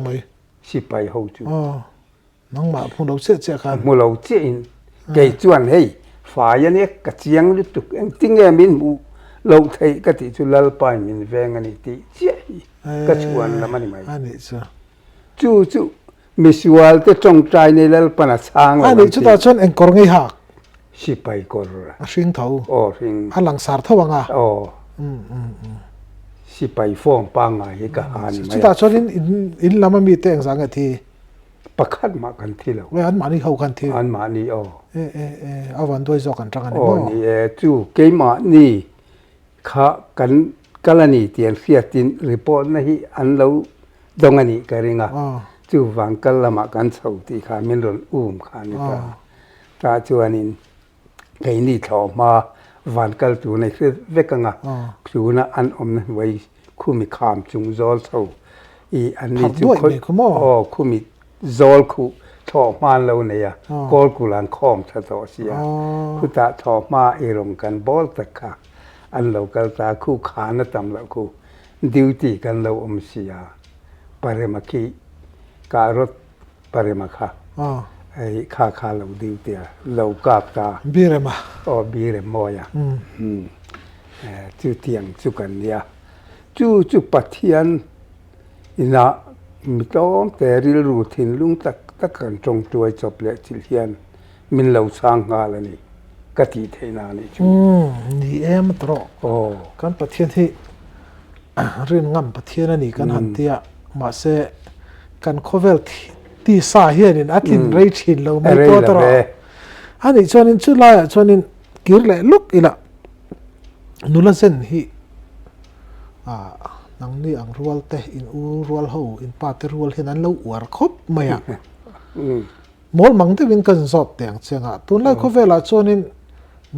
sipai ho chu. Nangmah hmu lo chiah chiah khan. Hmu lo chiah in kei chuan hei fai a nia ka chiang lutuk engtinge min hmuh loh theih ka tih chu Lalpa in min veng a ni tih chiah hi ka chhuan lam a ni mai. A nih chu. Chu chu misual te tawngtai nei Lalpan a chhang lo an ti. A nih chutah chuan eng kawr ngei hak? Sipai kawr. A hring tho. Aw hring. A langsar tho ang a. Aw. Sipai form pangngai hi ka ha a ni mai a. Chutah chuan in in lam ami te engzah nge thi? Pakhat mah kan thi lo. Nge anmahni ho khan thi? Anmahni aw. E e e a van duai zawk an tang a ni maw? Aw ni e, chu keimahni kha kan kal a ni tih an hriatin report na hi an lo dawng a nih ka ring a, chuvang kal lamah kan chho tih kha min rawn um kha a ni ta. Tah chuanin Keini thlawh hma van kal tur nei hre vek anga tuna an awmna hnuai khumi kham chung zawl chho i an ni chu aw khumi zawl khuh thlawh hma an lo nei a kawl kul an khawm tha tawh sia khutah thlawh hma i rawng kan bawl tak kha an lo kal ta khu khan a tam loh khu duty kan lo awm sia parema khi kah rawt Parema kha hei kha kha lo ding tia lo kap ta. Birema. Aw Birem mawi a. Chu tiang chu kan nia. Chu chu Pathian inah mi tlawm te rilru thinlung tak tak kan tawngtuai chawp leh chilh hian min lo chhang nghal a ni ka tih theih na a nih chu. Ni em a tawh. Aw. Kan Pathian hi Rin ngam Pathian a ni kan han ti a, mahse kan khawvel tisa hianin a tlin rei thin lo mai pawh ta rawh. A nih chuanin chu laiah chuanin kir leh luk ila nula zen hi nangni ang rual te in u rual ho in pa te rual hian an lo uar khawp mai a. Mawl mang deuhin ka zawt teh ang che anga, tunlai khawvelah chuanin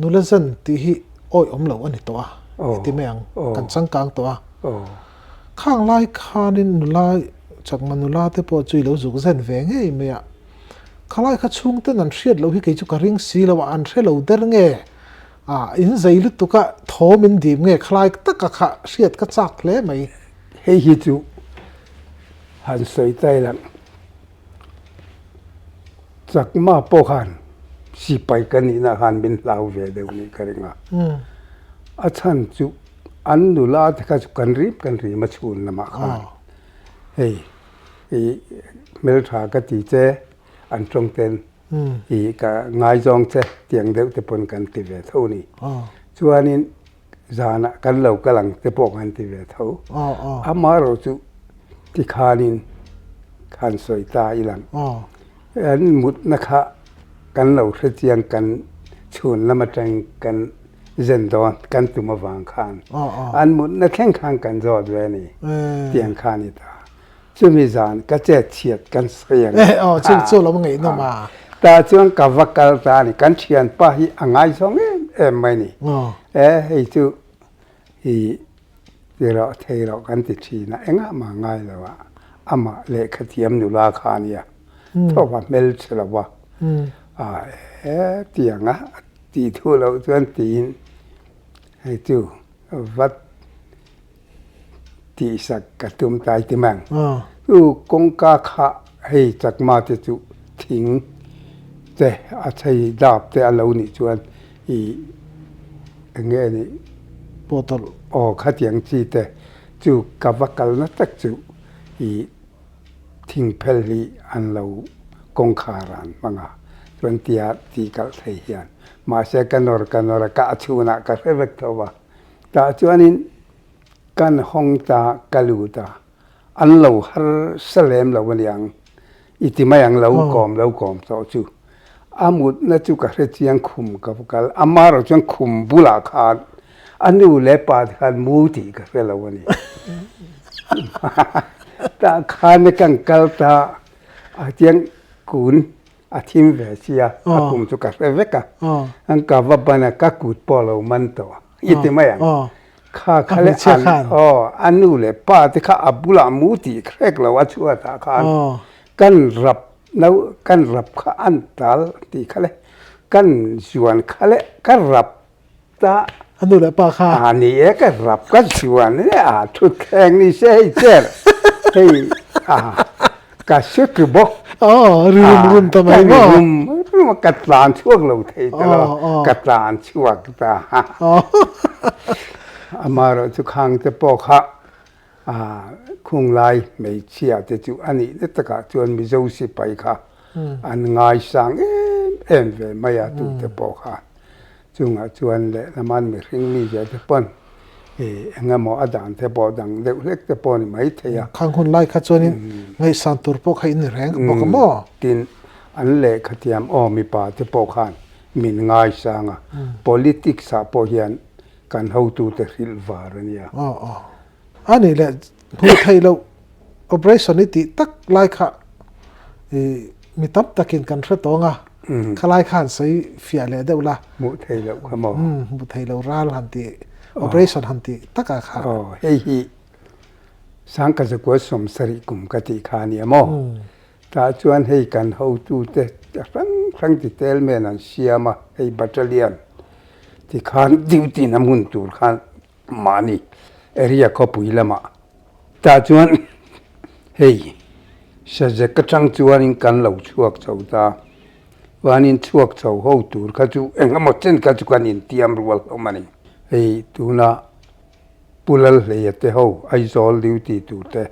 nula zan tih hi awi awm lo a ni tawh a, i ti mai ang, kan changkang tawh a. Khang lai khanin nula, chakma nula te pawh chu i lo zuk zen ve ngei mai a, khalai kha chhungten an hriat loh hi kei chu ka ring si lo a, an hre lo der nge? Ah, in zei lutuk a, thawm in dim nge khalai taka kha hriat ka chak hle mai. Hei hi chu han sawi tai lang. Chakma pawh khan sipai ka nihna khan min hlau ve deuh nih ka ring a. A chhan chu an nula te kha chu kan rim kan rim a chhun lamah khan hei i hmeltha ka ti che an tawng ten i ka ngaizawng che tiang deuh te pawn kan ti ve tho ni. Chuanin zanah kan lo kal ang te pawh kan ti ve tho. Amaherawh chu tikhanin han sawi ta ilang. An mutna kha kan lo hre chiang kan chhun lam atang kan zen dawn kan tum avang khan an mutna thleng khan kan zawt ve a ni tiang kha a ni ta. Chumi zan ka chet chhiat kan sawi ang. Eh aw chu chu lo ngaihnawm a. Tah chuan ka va kal ta a ni. Kan thianpa hi a ngaizawng em em mai ni. Eh hei chu i ti rawh thei rawh kan ti thin a, engah mah ngai lo a, amah lehkha thiam nula kha a nia. Thawk a hmelchhe lo va. A eh tiang a tih thu loh chuan tiin hei chu vat tihsak ka tum ta i ti mai ang. Chu kawngka kha hei chakma te chu thing te a chei dap te a lo nih chuan ih eng nge nih Bottle. Aw khatiang chi te chu ka va kalna tak chu ih thing phel hi an lo kawngkhar an hmang a chuan tia tih kalh thei hian mahse ka nawr ka nawr a kah chhunah ka hre vek tho va. Tah chuanin kan hawng ta ka lut a, an lo harsa lem lo aniang i ti mai ang lo kawm lo kawm tawh chu. A mutna chu ka hre chiang khum ka va kal, amaherawh chuan khum bulah khan a nu leh pa te khan mu tih ka hre lo a ni. Tah khan kan kal ta a chiang kun A thim ve sia, a kum chu ka hre vek a. An ka va ban a, ka kut pawh lo man tawh a. I ti mai ang. Kha kha le an, aw, a nu leh pa te kha a bulah mu tih hrek lo a chhuatah khan kan rap no, kan rap kha an tal tih kha le, kan zuan kha le ka rap Ta. A nu leh pa kha. A ni e ka rap ka chuan e a thut thleng ni se hei cher hei a ka su tu bawk. Aw ri rum rum ta mai maw. Rum rum ka tlan chhuak lo thei ta lo ka tlan chhuak ta. Amaherawh chu khang te pawh kha a khung lai hmeichhia te chu a nih na takah chuan Mizo sipai kha an ngaisang em em ve mai a tute pawh khan. Chungah chuan lehlaman mihring mi zel te pawn ih eng emaw a dan te pawh dang deuh hlek te pawh a ni mai thei a. Khang hun lai kha chuanin ngaihsan tur pawh kha in ni reng bawk a maw? Tin, an lehkha thiam aw mipa te pawh khan min ngaisang a, politics ah pawh hian kan hotute hrilh var a nia. Aw aw. A nih leh hmuh theih loh operation i tih tak lai kha i mi tam takin kan hre tawng a, khalai kha han sawi fiah leh deuh la. Hmuh theih loh kha maw? Hmuh theih loh ral han tih, operation han tih takah kha. Aw, hei hi Sangkazakua sawmsarih kum ka tih kha a nia maw? Tah chuan hei kan hotute hrang hrang ti tel men an siam a, hei battalion tikhan duty na hmun tur khan Mahni area khawpui lamah tah chuan hei Sazek atang chuanin kan lo chhuak chho ta. Chuanin chhuak chho ho tur kha chu eng emaw chen kha chu kan intiam rual hlawm a ni. Hei tuna Pu Lalhleia te ho Aizawl duty tur te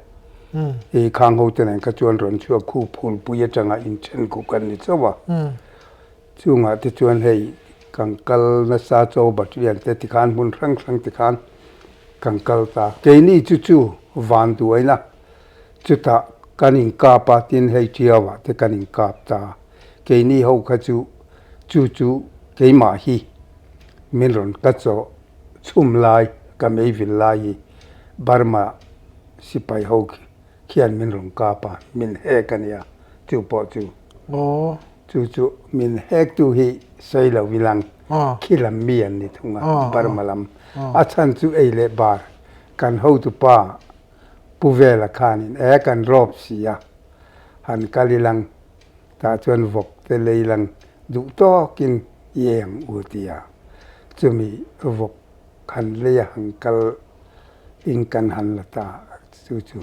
hei khang ho te nen kha chuan rawn chhuak khu phulpui atanga inthen khu kan ni chauh a. Chungah te chuan hei kan kal nasa chaw batlian te tikhan hmun hrang hrang tikhan kan kal ta. Keini chu chu van duaina chutah kan inkap a tin hei Tiauah te kan inkap ta. Keini ho kha chu chu chu keimah hi min rawn ka chaw chhum lai ka meivil lai hi Burma sipai ho khi khian min rawn kap a, min hek a nia chu pawh chu. Aw. Chu chu min hek tu hi sawi lo ilang khi lam mi an ni thung a, Burma lam. A chhan chu ei leh bar kan hotupa Pu Vela khanin e kan rawp si a, han kal ilang tah chuan vawk te lei lang duh tawkin i eng u tia. Chumi vawk han lei a han kal in kan han la ta chu chu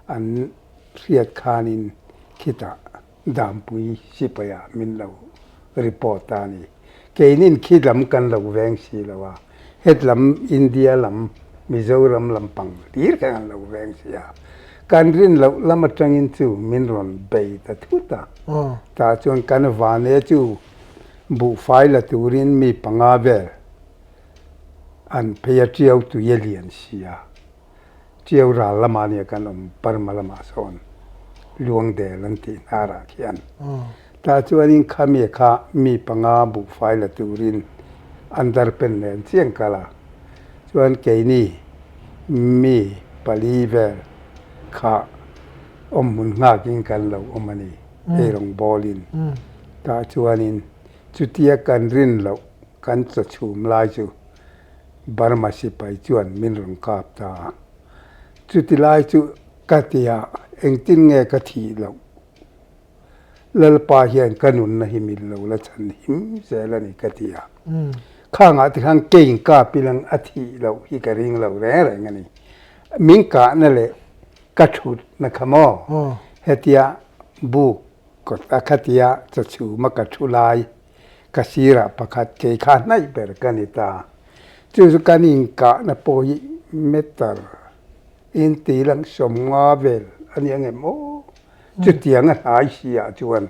an hriat khanin khitah Dampui sipaia min lo report a ni. Keinin khi lam kan lo veng si lo a, het lam India lam Mizoram lampang hlir khan an lo veng si a. Kan rin loh lam atangin chu min rawn bei ta thut a. Tah chuan kan vane chu buhfai la turin mi panga vel an phei a tiau tui a lian si a. Chiau ral lamah nia kan awm Burma lamah sawn Luangdel an tih hnarah khian. Tah chuanin khami kha mi panga buhfai la turin an darpen nen chiang kal a. Chuan keini mi pali vel kha awmhmun nghakin kan lo awm a ni, eirawng bawlin. Tah chuanin chutia kan rin loh kan chawchhum lai chu Burma sipai chuan min rawn kap ta a. Chuti lai chu ka ti a, engtin nge ka thih loh? Lalpa hian ka nunna hi min lo la chhan him zel a ni ka ti a. Khangah te khan kein kap ilang a thih loh hi ka ring lo reng reng a ni. Min kahna leh ka thutna kha maw? Hetia buk kawt a khatia chawchhuma ka thu lai Ka sirah pakhat kei kha hnaih ber ka ni ta. Chu chu kan inkahna pawh hi meter in tih lang 50 vel a ni ang em aw? Chutiang a hnai si ah chuan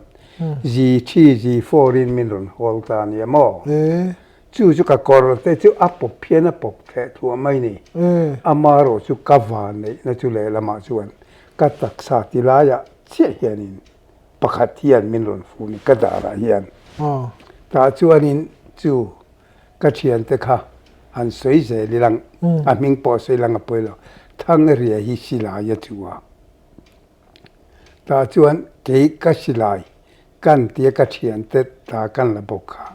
zi thi zi four in min rawn hawl ta a nia maw? Chu chu ka kawr te chu a pawp hian a pawp theh thuah mai ni. Amaherawh chu ka van neihna chu lehlamah chuan ka taksa ti laiah chiah hianin Pakhat hian min rawn fun i ka darah hian. Tah chuanin chu ka thiante kha an sawi zel i lang, a hming pawh a sawi lang a pawi lo, Thangria hi silai a chu a. Tah chuan kei ka silai kan tia ka thiante ta kan la bawk kha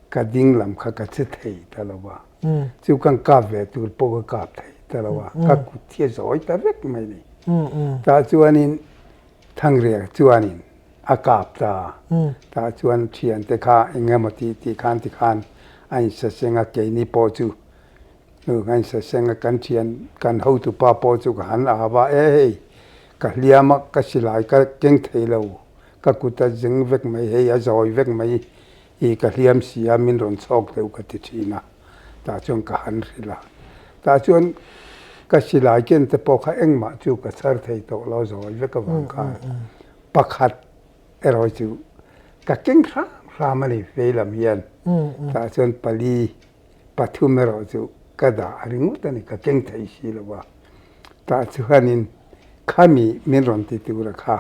ka ding lam kha ka che thei ta lo va, chu kan kap ve tur pawh ka kap thei ta lo a, ka kut hi a zawi ta vek mai ni. Tah chuanin Thangriak chuanin a kap ta. Tah chuan thiante kha eng emaw tih tih khan ti khan a insaseng a, keini pawh chu a insaseng a, kan thian kan hotupa pawh chu ka han au a, e hei ka hliam a, ka silai ka keng thei lo, ka kut a zeng vek mai, hei a zawi vek mai, i ka hliam si a, min rawn chhawk deuh ka ti thin a. Tah chuan ka han hrilh a, tah chuan ka silai ken te pawh kha engmah chu ka chhar thei tawh lo zawi vek avang khan pakhat erawh chu ka keng hram hram a ni vei lam hian tah chuan pali pathum erawh chu ka dah a ringawt a ni ka keng thei si lo va tah chuanin khami min rawn ti tura kha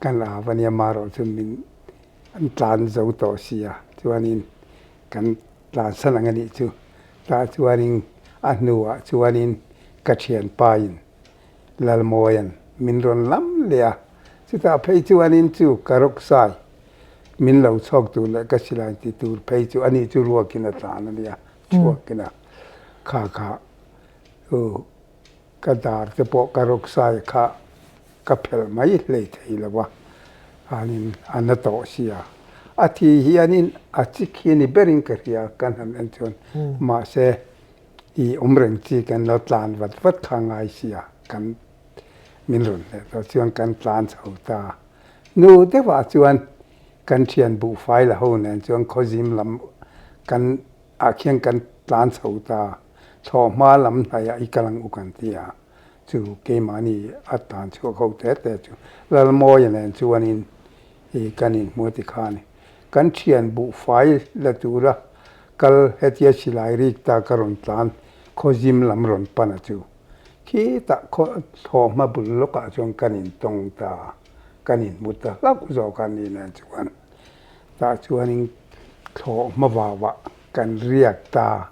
kan au a nia marawh chu min an tlan zo tawh si a chuanin kan Tlansan ang a nih chu. Tah chuanin a hnuah chuanin ka thianpain Lalmawia'n min rawn lam leh a, chutah phei chuanin chu ka rawksai min lo chhawk tur leh ka silai ti tur phei chu ani chu ruakin a tlan a nia, chhuakin a kha kha u. Ka dar te pawh ka rawksai kha ka phelh mai hlei thei lo a, khanin a na tawh sia. A thi hianin a chik hi ni berin ka hria kan han en chuan mahse i awm reng chi kan lo tlan vat vat kha ngai sia kan min rawn hleh tawh chuan kan tlan chho ta. Nu deuhah chuan kan thian buhfai la ho nen chuan khawzim lam kan ah khian kan tlan chho ta, thlawhhma lam hnaihah i kal ang u kan ti a, chu keimahni a tlan chhuak ho te te chu Lalmawia nen chuanin i kan inhmu a ti kha a ni. Kan thian buhfai la tura kal hetia silai rik ta ka rawn tlan khawzim lam rawn pan a chu khitah thlawhhma bul lawkah chuan kan intawng ta, kan inhmu ta hlauh zawk a ni nen chuan. Tah chuanin thlawh hma vauah kan riak ta,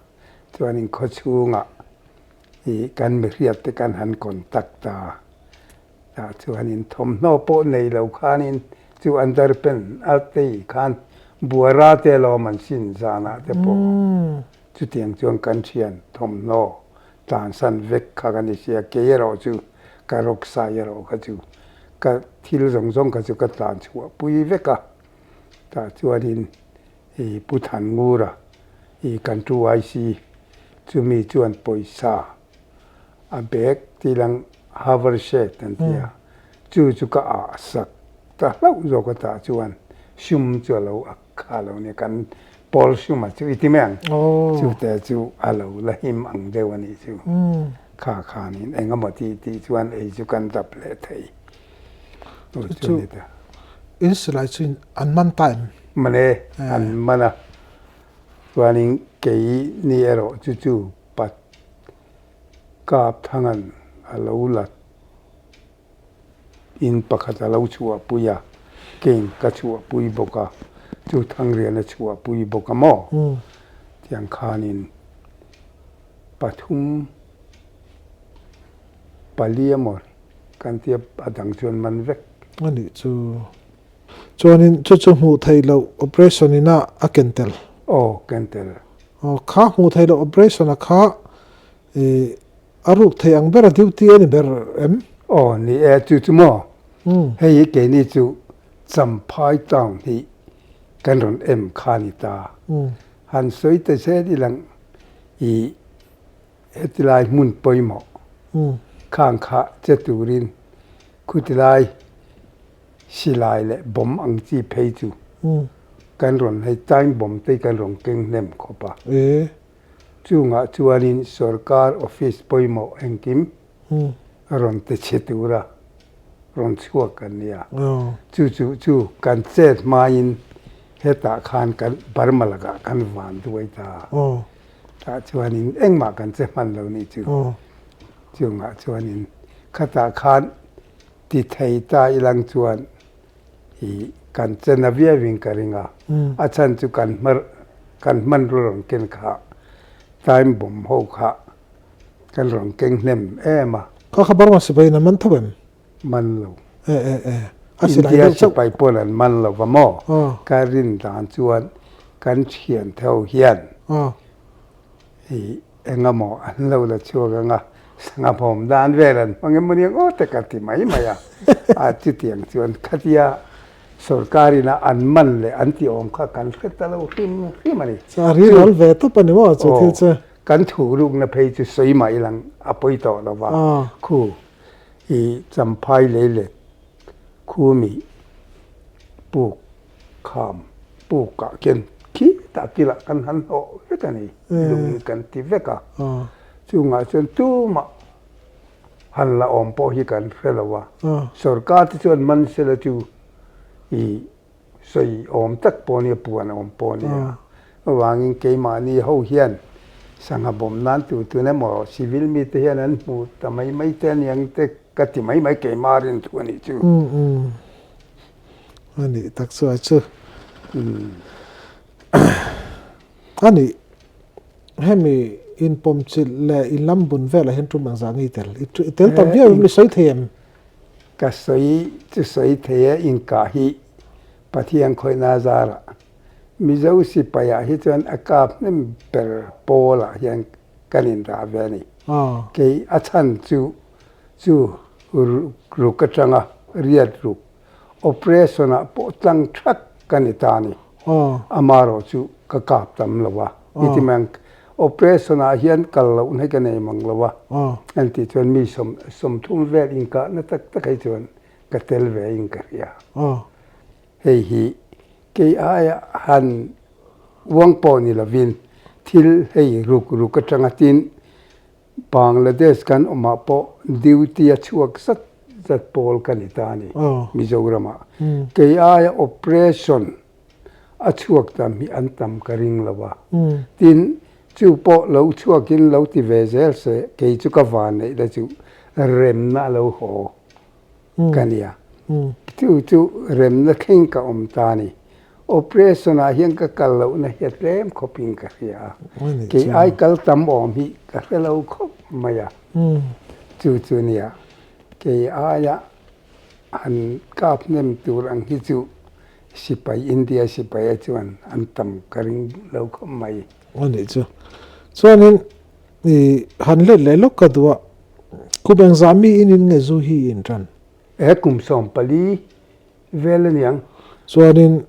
chuanin khawchhungah ih kan mihriat te kan han contact ta. Tah chuanin thawmhnaw pawh nei lo khanin chu underpant a tei khan buara te alawm an sin zanah te pawh chutiang chuan kan thian thawmhnaw tlansan vek kha ka ni sia, kei erawh chu ka rawksai erawh kha chu ka thil zawng zawng kha chu ka tlan chhuah pui vek a. Tah chuanin ih Pu Thanngura I kan 2IC chumi chuan pawisa a bag tilang haversack an ti a, chu chu ka ah sak ta hlauh zawk a tah chuan sum chu a lo ak kha lo nia kan pawl suma chu i ti mai ang, chu te chu a lo la him ang deuh a nih chu, kha khanin eng emaw tih tih chuan ei chu kan dap leh thei tur chu a ni ta. In silai chu an man ta em? Man e, an man a. Chuanin kei ni erawh chu chu pat kap thangan a lo la in pakhat a lo chhuahpui a, keng ka chhuahpui bawk a, chu Thangrian a chhuahpui bawk a maw? Tiang khanin pathum pali emaw kan tia a dang chuan man vek. A nih chu. Chuanin chu chu hmuh theih loh operation ina a ken tel. Aw, ken tel. Aw, kha hmuh theih loh operation a kha i a ruk theih ang ber a duty a ni ber em? Aw, ni e, chu chu maw? Hei hi keini chu Champhai town hi kan rawn em kha ni ta. Han sawi ta zel ilang i heti lai hmun pawimawh khang kha che turin khuti lai Silai leh bomb ang chi phei chu kan rawn hei time bomb te kan rawn keng hnem khawp a. Chungah chuanin sorkar office pawimawh engkim rawn ti chhe tura rawn chhuak kan nia. Chu chu chu kan chet hmain hetah khan kan Burma lakah kan van duai ta. Tah chuanin engmah kan che hman lo nih chu. Chungah chuanin khatah khan Ti thei ta ilang chuan i kan chen a viau in ka ring a, a chhan chu kan hmar kan hmanrua rawn ken kha time bomb ho kha kan rawn keng hnem em a. Kha kha Burma sipai in an man tho em? Man lo. E e e. A silai deuh chauh. India sipai pawn an man lo va maw? Ka rin dan chuan kan thian tho hian i Engemaw an lo la chhuak ang a, sangha bawm dan vel an hmang emaw nia ngawt te ka ti mai mai a. A chutiang chuan khatia sorkar ina an man leh an ti awm kha kan hre ta lo hrim hrim a ni. A ri ral ve tawp a ni maw chu thil chu? Kan thurukna phei chu sawi mah ilang a pawi tawh lo va, khu i Champhai leilet khumi puk Kham pukah khian khitah kilah kan han hlawh vek a ni, lung kan ti vek a. Chungah chuan tumah han la awm pawh hi kan hre lo a. Sorkar te chuan man sela chu i sawi awm tak pawh nia, puan awm pawh nia. Chuvangin keimahni ho hian sangha bawm nan tu tun emaw civil mite hian an hmu ta mai mai te aniang te ka ti mai mai keimah rin thu a nih chu. A nih tak chu a chu. A nih hemi inpawm chilh leh inlam bun velah hian tum ang zah nge i tel? I tel tam viau em? I sawi thei em? Ka sawi chu sawi thei e, inkah hi Pathian khawihna zarah Mizo sipaiah hi chuan a kap hnem ber pawlah hian kan indah ve a ni. Kei a chhan chu chu ruk atanga riat ruk Operation ah pawh tlang that ka ni ta a ni. Amarawh chu ka kap tam lo a. I ti mai ang, operation ah hian kal loh na hi ka nei mang lo a. An tih chuan mi 30 vel inkahna tak tak hi chuan ka tel ve in ka hria. Hei hi kei aia han uang pawh ni lovin thil hei ruk ruk atanga tin Bangladesh kan awmah pawh duty a chhuak zat zat pawl ka ni ta a ni Mizoramah. Kei aia operation a chhuak tam hi an tam ka ring lo a. Tin, chu pawh lo chhuakin lo ti ve zel se kei chu ka van neih la chu remna a lo haw ka nia. Chu chu remna thleng ka awm ta a ni. Operation ah hian ka kal lohna hi a tlem khawpin ka hria a, kei ai kal tam awm hi ka hre lo khawp mai a, chu chu nia kei aia han kap hnem tur ang hi chu sipai India sipai a chuan an tam ka ring lo khawp mai. A nih chu. Chuanin i han let leh lawk ka duh a, kum engzah mi in in nge zu hi i intan? E kum 14 Vel a niang. Chuanin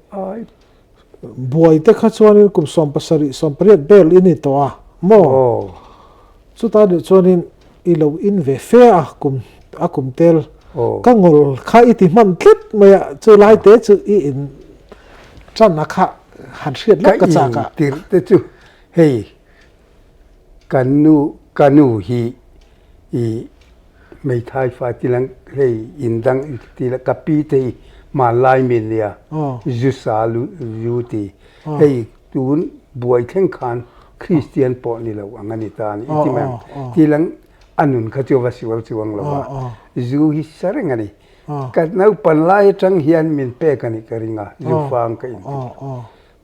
Buai te kha chuanin kum 17, 18 vel i ni tawh a maw? Chutah nih chuanin i lo in ve fe a kum a kum tel ka ngawl kha i ti hman tlat mai a, chu lai te chu i in tan a kha han hriat lawk ka chak a. Ka in tirh te chu hei kan nu ka nu hi i hmeithai fa ti lang hei in dang ti la ka pi te hi hmanlai mi nia zu sa lu zu ti hei tun buai thleng khan Kristian pawh ni lo ang a ni ta a ni i ti mai ang ti lang a nun kha chu a va sual chuang lo a zu hi sa reng a ni ka naupan lai atang hian min pek a nih ka ring a zu fang ka in ti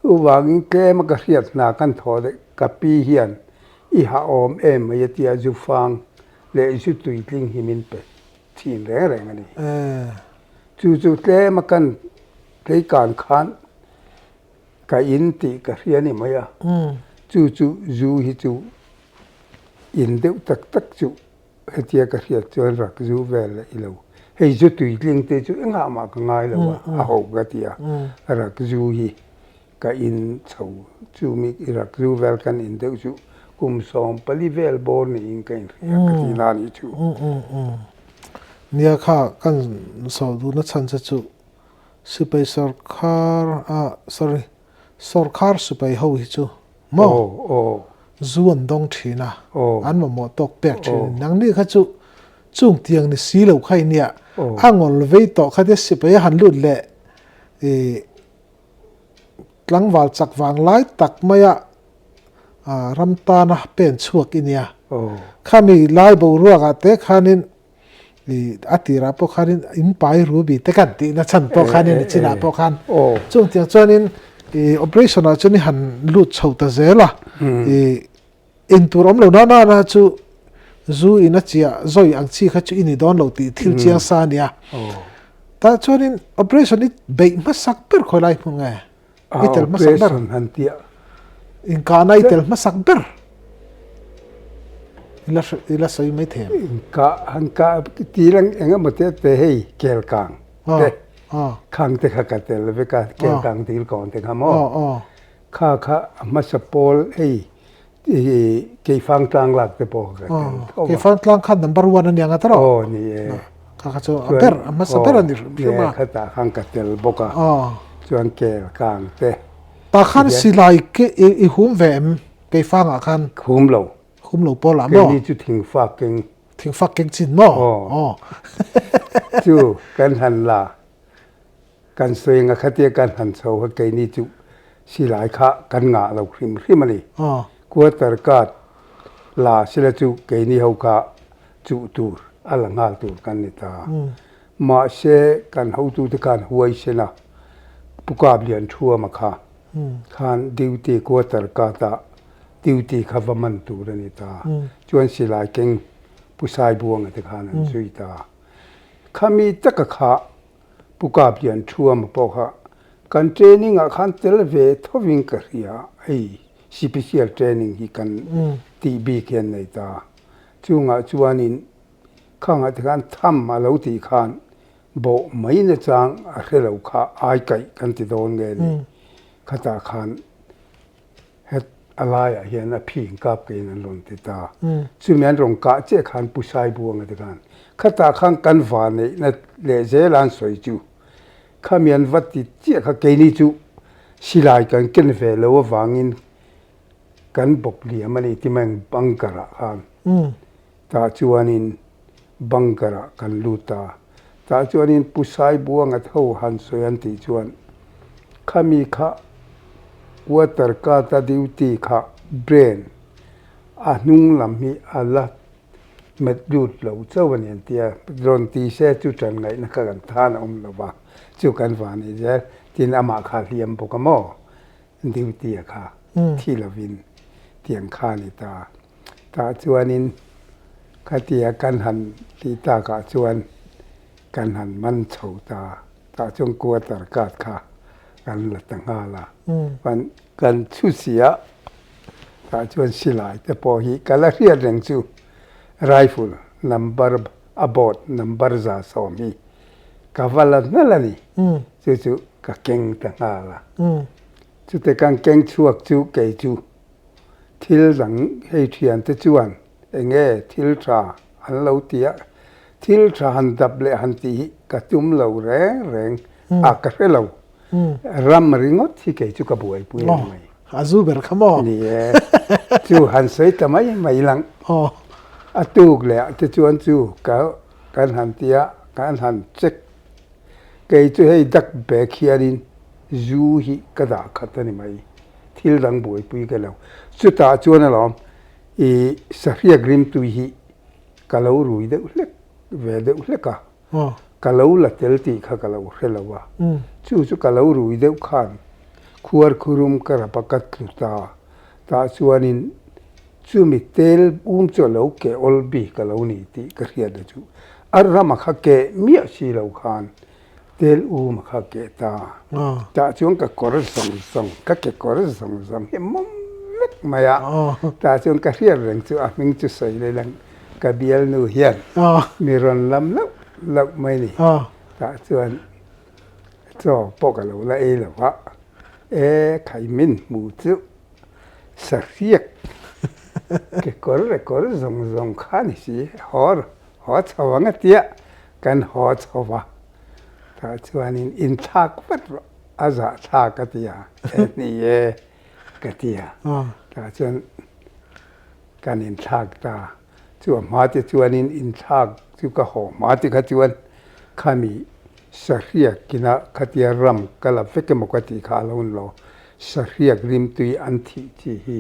chuvangin tlem a ka hriat hna kan thawh leh ka pi hian I ha awm em mai a tia zu fang leh zu tuitling hi min pe thin reng reng a ni. Chu chu tlem a kan tleikan khan ka in tih ka hria ni mai a, chu chu zu hi chu in deuh tak tak chu hetia ka hriat chuan rak zu vel leh i lo. Hei zu tuitling te chu engah mah ka ngai lo a, a ho ka ti a, rak zu hi. Ka in chho chu mi i rak zu vel kan in deuh chu kum 14 vel bawr niin ka inhria ka ti na nih chu. Nia kha kan sawi duhna chhan che chu sipai sorkar ah sorry sorkar sipai ho hi chu maw zu an dawng thin a an mamawh tawk pek thin nangni kha chu chung tiang ni si lo kha i nia a ngawl vei tawh kha te sipai a han lut leh i Tlangval chak vang lai tak maia ram tana pen chhuak i nia. Khami lai boruakah te khanin a tirah pawh khanin in pai ruby te kan tihna chhan pawh khanin i chinah pawh khan chung tiang chuanin operation ah chuan i han lut chho ta zel a. In tur awm lo na na na chu zu in a chiah zawi ang chi kha chu i ni dawn lo tih thil chiang sa a nia. Tah chuanin operation i beih hmasak ber khawi lai hmun nge? I tel hmasak ber. Operation han tiah. Inkahna i tel hmasak ber. I la sawi mai thei em? Inkah han kah ti lang eng emaw te te hei kelkang te khang te kha ka tel vek a kelkang dil kawn te kha maw? Kha kha a hmasa pawl hei Keifang tlang lak te pawh ka tel tho a. Keifang tlang kha number one a ni ang a tawrh? Aw ni e. Kha kha chu a ber a hmasa ber a ni hrim hrim a. Khatah khan ka tel bawk a. Chuan kel kang te. Tah khan silai ke i hum ve em Keifang ah khan? Hum lo. Hum lo pawl ah maw? Keini chu thingfak keng. Thingfak keng chin maw? Aw. Chu kan han la. Kan sawi anga khatia kan han chho kha keini chu silai kha kan ngah lo hrim hrim a ni. Quarter card la sila chu keini ho kha chuh tur a la nghal tur kan ni ta. Mahse kan hotute khan huaisen a, Pu Kaplian Thuama kha khan duty quarter card ah duty kha va man tur a ni ta. Chuan silai keng Pu Saibuanga te khan an zui ta. Khami taka kha Pu Kaplian Thuama pawh kha kan training ah khan tel ve thovin ka hria hei sipisial training hi kan tih bik hian nei ta. Chungah chuanin khangah te khan tham a lo tih khan bawh mai nachang a hre lo kha ai kaih kan ti dawn nge ni. Khatah khan Het a laiah hian a phing kap keiin an rawn ti ta. Chumi an rawn kah chiah khan Pu Saibuanga te khan khatah khan kan va neihna leh zel a an sawi chu khami an va ti chiah kha keini chu silai kan ken ve lo avangin kan bawk liam a ni ti mai ang bunker ah khan. Tah chuanin bunker ah kan lut a, tah chuanin Pu Saibuanga tho han sawi an tih chuan khami kha water cart a duty kha drain a hnung lam hi a la met lut lo chauh a ni an ti a, rawn ti se chu tan ngaihna kha kan tan a awm lo va, chu kan van ni zel tin amah kha a hliam bawk a maw duty a kha thi lovin tiang kha a ni ta. Tah chuanin khatia kan han tih takah chuan kan han man chho ta, tah chuan quarter card kha kan la ta nghal a, chuan kan chhu si a, tah chuan silai te pawh hi ka la hriat reng chu rifle number a board number 110 hi ka va la hnalh a ni, chu chu ka keng ta nghal a. Chute kan keng chhuak chu kei chu thil dang hei thiante chuan enge thil tha an lo ti a, thil tha han dap leh han tih hi ka tum lo reng reng a ka hre lo. Ram ringawt hi kei chu ka buaipui a ni mai. A zu ber kha maw? Ni e, chu han sawi ta mai mai lang. A tuk leh ah te chuan chu ka kan han ti a, kan han check. Kei chu hei dak bag hianin zu hi ka dah khat a ni mai. Thil dang buaipui ka lo. Chutah chuan alawm i sahriak rimtui hi ka lo rui deuh hlek ve deuh hlek a. Ka lo la tel tih kha ka lo hre lo a. Chu chu ka lo rui deuh khan khuar khurum ka rap a ka tlu ta. Tah chuanin chumi tel um chu a lo keh awl bik a lo ni tih ka hriat a chu. A rama kha keh miah si lo khan tel um a kha keh ta. Tah chuan ka kawr zawng zawng, ka kekawr zawng zawng hi mawm vek mai a. Tah chuan ka hriat reng chu a hming chu sawi leh lang ka bialnu hian mi rawn lam lauh lauh mai ni. Tah chuan chaw pawh ka lo la ei lo a, e khai min hmu chu sahriak kekawr leh kawr zawng zawng kha ni si, haw haw chho ang a tia kan haw chho va, tah chuanin inthlak vat rawh a zahthlak a ti a, e ni e ka ti a, tah chuan kan inthlak ta, chu a hma te chuanin inthlak chu ka haw hma te kha chuan khami sahriak ina khatia ram ka la vek emaw ka tih kha a lo ni lo, sahriak rimtui an thih chi hi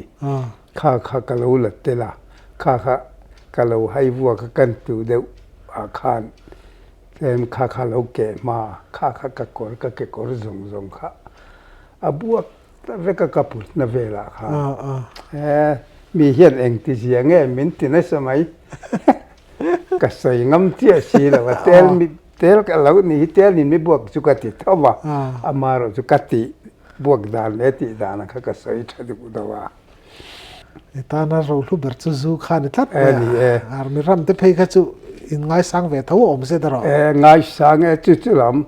kha kha ka lo la tel a, kha kha ka lo hai vuak a kan tu deuh ah khan tlem kha kha lo keh hma a, kha kha ka kawr ka kekawr zawng zawng kha a buak ta vek a ka putna velah khan e mi hian engti zia nge min ti nasa mai ka sawi ngam chiah si lo a tel mi tel ka lo ni hi tel in mi buak chu ka ti tho va amaherawh chu ka tih buak dan leh tih dan kha ka sawi tha duh lo a. I tana rohlu ber chu zu kha ni tlat mai a, army ram te phei kha chu in ngaisang ve tho awm se darawh. E ngaisang e chu chu lam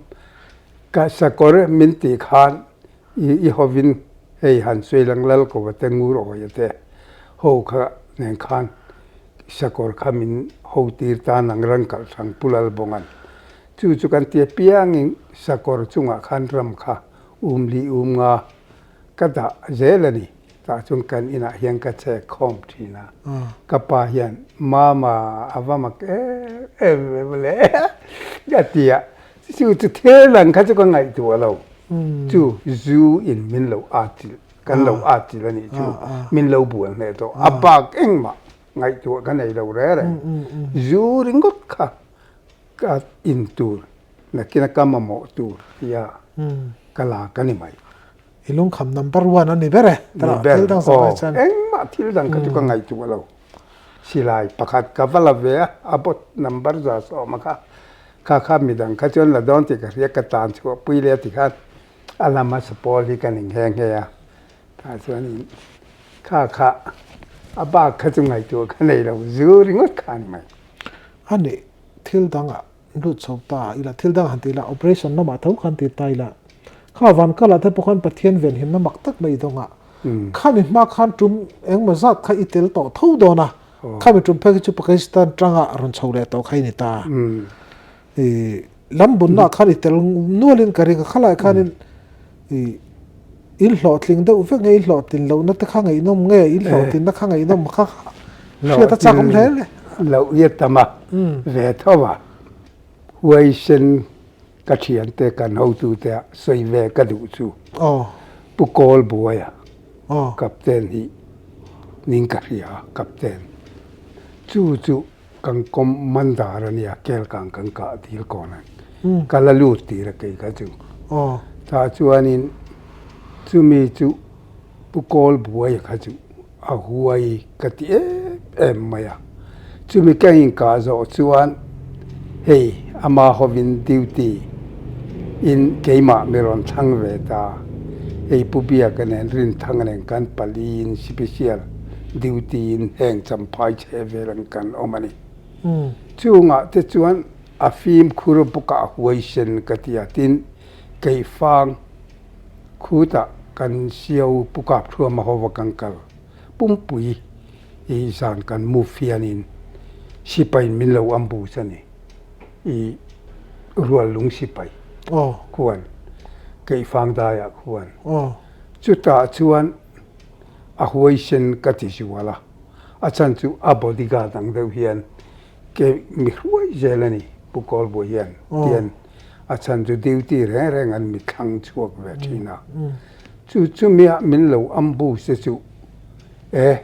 ka sakawr min tih khan I i hovin hei han sawi lang lal ko te ngur awia te ho kha nen khan sakawr kha min ho tir ta nang ran kalh hrang Pu Lalbawnga'n chu chu kan ti apiangin sakawr chungah khan ram kha um li um nga ka dah zel a ni. Tah chuan kan inah hian ka chek khawm thin a, ka pa hian Mama a va mak em em ve mawle a ti a, chu chu thil ang kha chu ka ngaihtuah lo, chu zu in min lo atchilh, kan lo atchilh a nih chu, min lo bual hneh tawh, a bak engmah ngaihtuah ka nei lo reng reng, zu ringawt kha ka in tur, nakina ka mamawh tur tia ka lak a ni mai. I lungkham number one a ni ber e. Ni ber, aw, engmah thil dang kha chu ka ngaihtuah lo. Silai pakhat ka va la ve a, a bot number 110 kha, kha kha midang kha chuan la dawn tih ka hria, ka tan chhuah pui leh a ti khan a lama sapawl hi ka ning nghe nghe a, tah chuanin kha kha a bak kha chu ngaihtuah ka nei lo, zu ringawt kha a ni mai. A nih, thil dangah Lut chho ta ila, thil dang han ti ila, operation lamah tho khan ti ta ila, kha van kalah te pawh khan Pathian venhimna mak tak mai i dawng a, khami hma khan tum engemaw zat kha i tel tawh tho dawn a, khami tum phei khi chu Pakistan tanga rawn chho leh tawh kha i ni ta. I lam bunna khan i tel nualin ka ring a, khalai khanin i in hlawhtling deuh vek nge i hlawhtlin lohna te kha ngaihnawm nge in hlawhtlinna kha ngaihnawm kha hriat a chak awm hle le. Loh i tam a, ve tho a, huaisen ka thiante kan hotute ah sawi ve ka duh chu Pu Kawl Buaia Captain hi ning ka hria a, Captain chu chu kan commander a nia, Kelkang kan kah dil kawn a, ka la lut tir a kei kha chu. Tah chuanin chumi chu Pu Kawl Buaia kha chu a huai ka ti em em mai a, chumi ka inkah zawh chuan hei ama hovin duty in keimah mi rawn thlang ve ta, hei Pu Biaka nen Rinthanga nen kan paliin special duty in heng champhai chhe vel ang kan awm a ni. Chungah te chuan a fimkhur bawkah a huaisen ka ti a, tin keifang khutah. kan sio Pu Kapthuama hova kan kal pumpui i zan kan move hianin sipai in min lo ambush a ni. I Ruallung sipai khuan Keifang daiah khuan chutah chuan a huaisen ka ti zual a, a chhan chu a bodyguard ang deuh hian ke mi hruai zel a ni Pu Kawlbuai hian tian a chhan chu duty reng reng an mi thlang chhuak ve thin a, chu chumia min lo ambush te chu e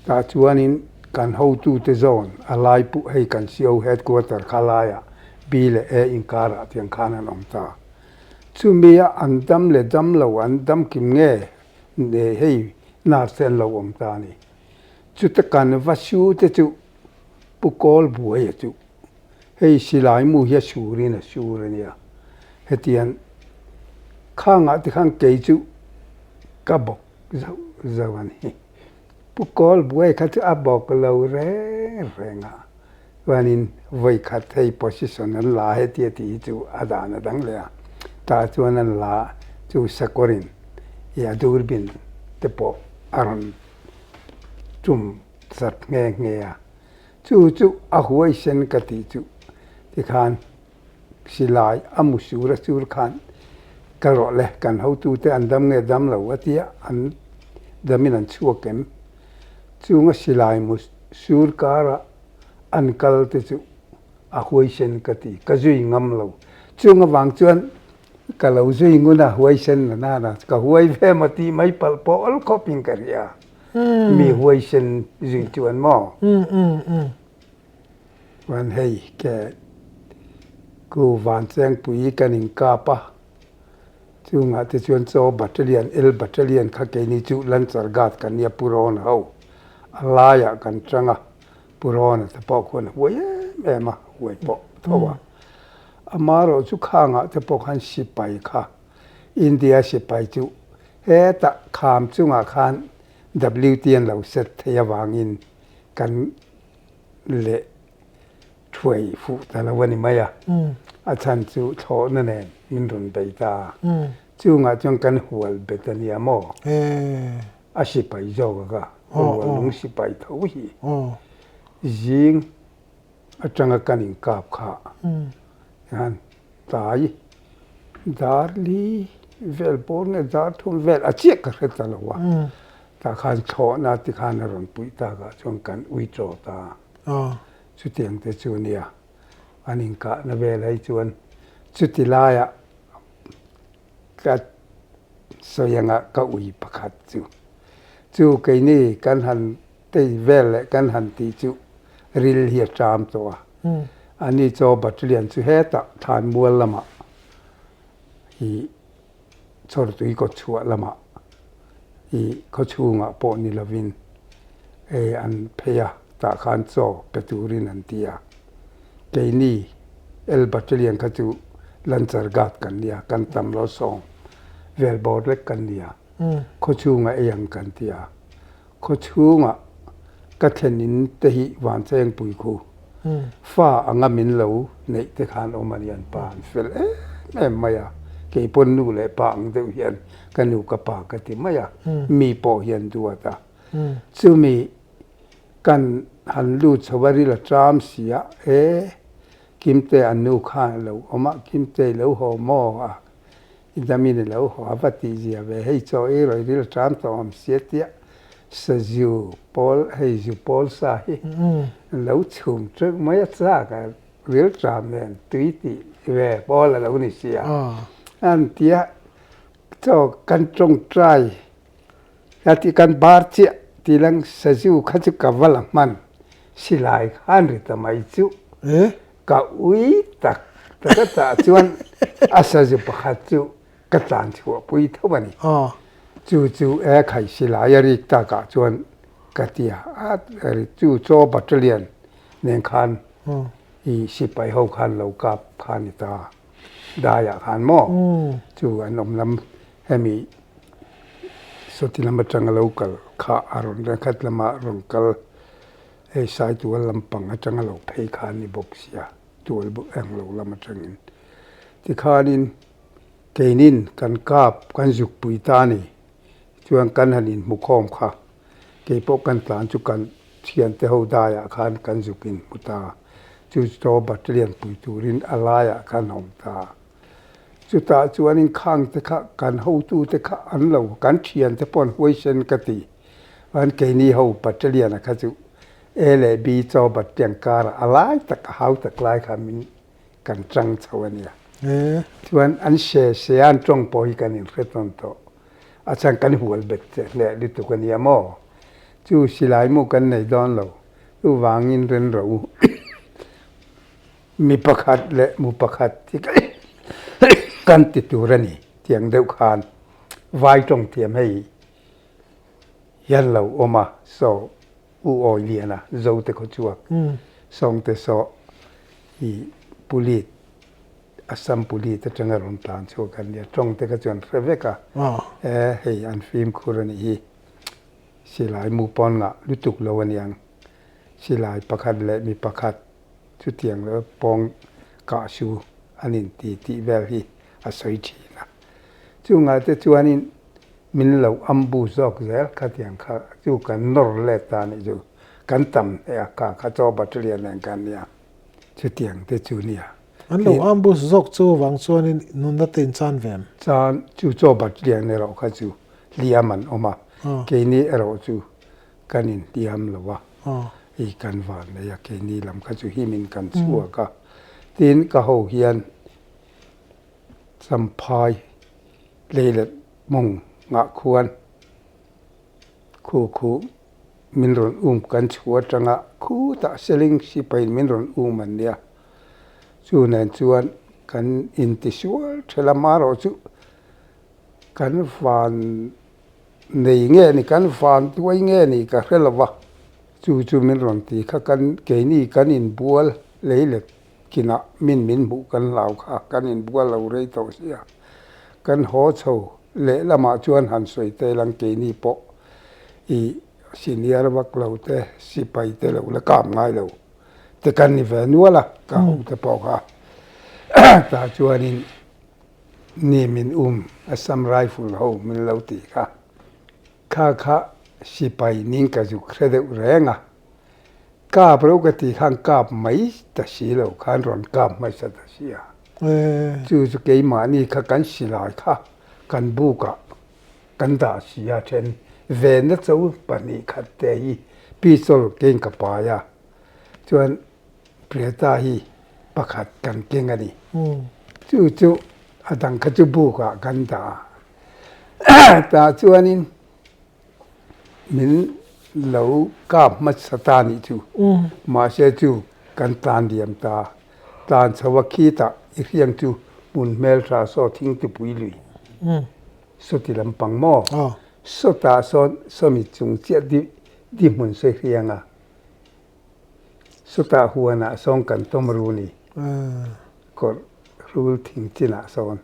tah chuanin kan hotute zawn a lai pawh hei kan CO headquarter kha laiah B leh A inkarah tiang khan an awm ta. Chumia an dam leh dam lo an dam kim nge hei nurse te an lo awm ta a ni. Chuta kan va su te chu Pu Kawlbuaia chu hei silai mu hi a surin a sur a nia. Hetiang khangah te khan kei chu ka bawk zauh zauh a ni. Pu Kawlbuaia kha chu a bawk lo reng reng a. Chuanin vawi khat hei position an la hetia tih hi chu a dan a dang leh a, tah chuan an la chu sakawrin i a durbin te pawh a rawn tum chat nghe nghe a, chu chu a huaisen ka tih chu tikhan silai a mu sur a sur khan ka rawh le kan hotute an dam nge dam lo a tia an damin an chhuak em? Chunga silai mu sur karah an kal te chu a huaisen ka ti, ka zui ngam lo. Chung avang chuan ka lo zui ngun a, huaisen la nana ka huai ve maw tih mai palh pawh awl khawpin ka hria. Mi huaisen zui chuan maw? Chuan hei ke ku Vanchengpui kan inkap a. Chungah te chuan chaw battalion, L battalion kha keini chu Lancer Guard kan nia Pu Rawn ho a laiah kan tang a, Pu Rawna te pawh khuan a huai em em a, huai pawh tho a. Amaherawh chu khangah te pawh khan sipai kha India sipai chu hetah kham chungah khan WT an lo set thei avangin kan leh Thuai fuh ta lo a ni mai a, a chhan chu thlawhna nen min rawn bei ta a, chungah chuan kan hual bet a nia maw? A sipai zawk a ka, hual lung sipai tho hi zing atanga kan inkap kha hian tlai dar li vel bawr nge dar thum vel a chiah ka hre ta lo a, tah khan thlawhna tikhan a rawn puih takah chuan kan ui chaw ta a. Chutiang te chu nia, an inkahna vel ai chuan chuti laiah ka sawi anga ka ui pakhat chu. Chu keini kan han tei vel leh kan han tih chu ril hi a ṭam tawh a. Ani chaw battalion chu hetah Thlanmual lamah hi Chhawrtui kawtchhuah lamah ih khawchhungah pawh ni lovin ei an phei a, tah khan chaw pe turin an ti a. Keini El Battalion kha chu Lancer Guard kan nia, kan tam lo sawng vel bawr lek kan nia, khawchhungah ei ang kan ti a. Khawchhungah ka thlen in te hi Vanchengpui khu fa anga min lo neih te khan awm a ni an pa an fel em em mai a, kei pawn nu leh pa ang deuh hian ka nu ka pa ka ti mai a, mi pawh hian duat a. Chumi kan han lut chho a ril a ṭam si a, e Kimte an nu khan a lo awm a, Kimte i lo haw maw a I damin i lo haw a va tih zia ve, hei chaw ei rawih ril ṭam tawh awm sia tia sazu pawl hei zu pawl sa hi an lo chhum ṭeuh mai a chak a ril ṭam nen tui tih ve pawl a lo ni sia an tia chaw kan ṭawngṭai a ti kan bar chiah tih lang sazu kha chu ka va la hman silai khan ri ta mai chu. Ka ui tak tak a tah chuan a sazu pakhat chu ka tlan chhuah pui tho a ni. Chu chu e khai silai a rik takah chuan ka ti a, chu chaw battalion nen khan i sipai ho khan lo kap kha ni ta daiah khan maw chu an awm lam hemi sawti lam atanga lo kal kha a rawn rengkhat lama rawn kal Hei Saitual lampang atanga lo phei kha a ni bawk sia, tual eng lo lam atangin. Tikhanin Keinin kan kap kan zuk pui ta a ni. Chuan kan han inhmukhawm kha keipawh kan tlan chu kan thiante ho daiah khan kan zuk inhmu ta. Chu chaw battalion pui turin a laiah khan a awm ta. Chutah chuanin khangte kha kan hotute kha an lo kan thiante pawh an huaisen ka ti. Chuan keini ho battalion-a kha chu A leh B chaw battalion karah a lai tak a hau tak lai kha min kan chang chho a nia. Chuan an hre hre a an tawng pawh hi kan inhre tawn tawh. A chhan kan hual bet che hleh lutuk a nia maw? Chu silai mu kan nei dawn lo. Chuvangin ren ro u. Mi pakhat leh mu pakhat hi kan ti tur a ni tiang deuh khan vai tawng thiam hei hian lo awm a saw U Awi Liana Zote khaw chuak Sawngte saw hi Pulit Assam Pulit atanga rawn tlan chhuak an nia. Tawngte kha chuan hre vek a, e hei an fimkhur a nih hi. Silai mu pawn ngah lutuk lo a niang. Silai pakhat leh mi pakhat chutiang lo pawng kah su an inti tih vel hi a sawi thin a. Chungah te chuanin min lo ambush zawk zel khatiang kha chu kan nawr let ta anih chu kan tam hneh a kha kha chaw battalion nen khan nia chutiang te chu nia. An lo ambush zawk chu vang chuanin nunna te in chan ve em? Chan chu chaw battalion erawh kha chu hliam an awm a, keini erawh chu kan in hliam lo a, hei kan van nei a keini lam kha chu himin kan chhuak a, tin ka ho hian Champhai lei leh mawng ngah khuan khu khu min rawn um kan chhu atanga khutah seling sipain min rawn um an nia. Chu nen chuan kan intisual ṭhel a marawh chu kan van nei nge ni kan van tuai nge ni ka hre lo va, chu chu min rawn ti kha kan keini kan inbual lei leh Kinah min min hmuh kan hlau kha kan inbual lo rei tawh sia. Kan haw chho lehlamah chuan han sawi te lang keini pawh i senior vak lo te sipai te lo la kap ngai lo te kan ni ve nual a ka ho te pawh kha tah chuanin ni min um Assam Rifle ho min lo tih kha kha kha sipai ning ka zuk hre deuh reng a. Kap reuh ka tih khan kap mai ta si lo khan rawn kap hmasa ta si a. Chu chu keimahni kha kan silai kha kan bukah kan dah si a then venna cho pahnih khat te hi pistol keng ka pai a chuan Preta hi pakhat kan keng a ni. Chu chu a dang kha chu bukah kan dah a tah chuanin Min lo kap hmasa ta nih chu. Mahse chu kan tlan diam ta. Tlan chho a khitah i hriang chu hmun hmeltha saw thingtupui lui. Sawti lampang maw? Sawtah sawn sawmi chung chiah di di hmun sawi hriang a. Sawtah huanah sawn kan tawm ru ni. Kawrh rul thing chinah sawn.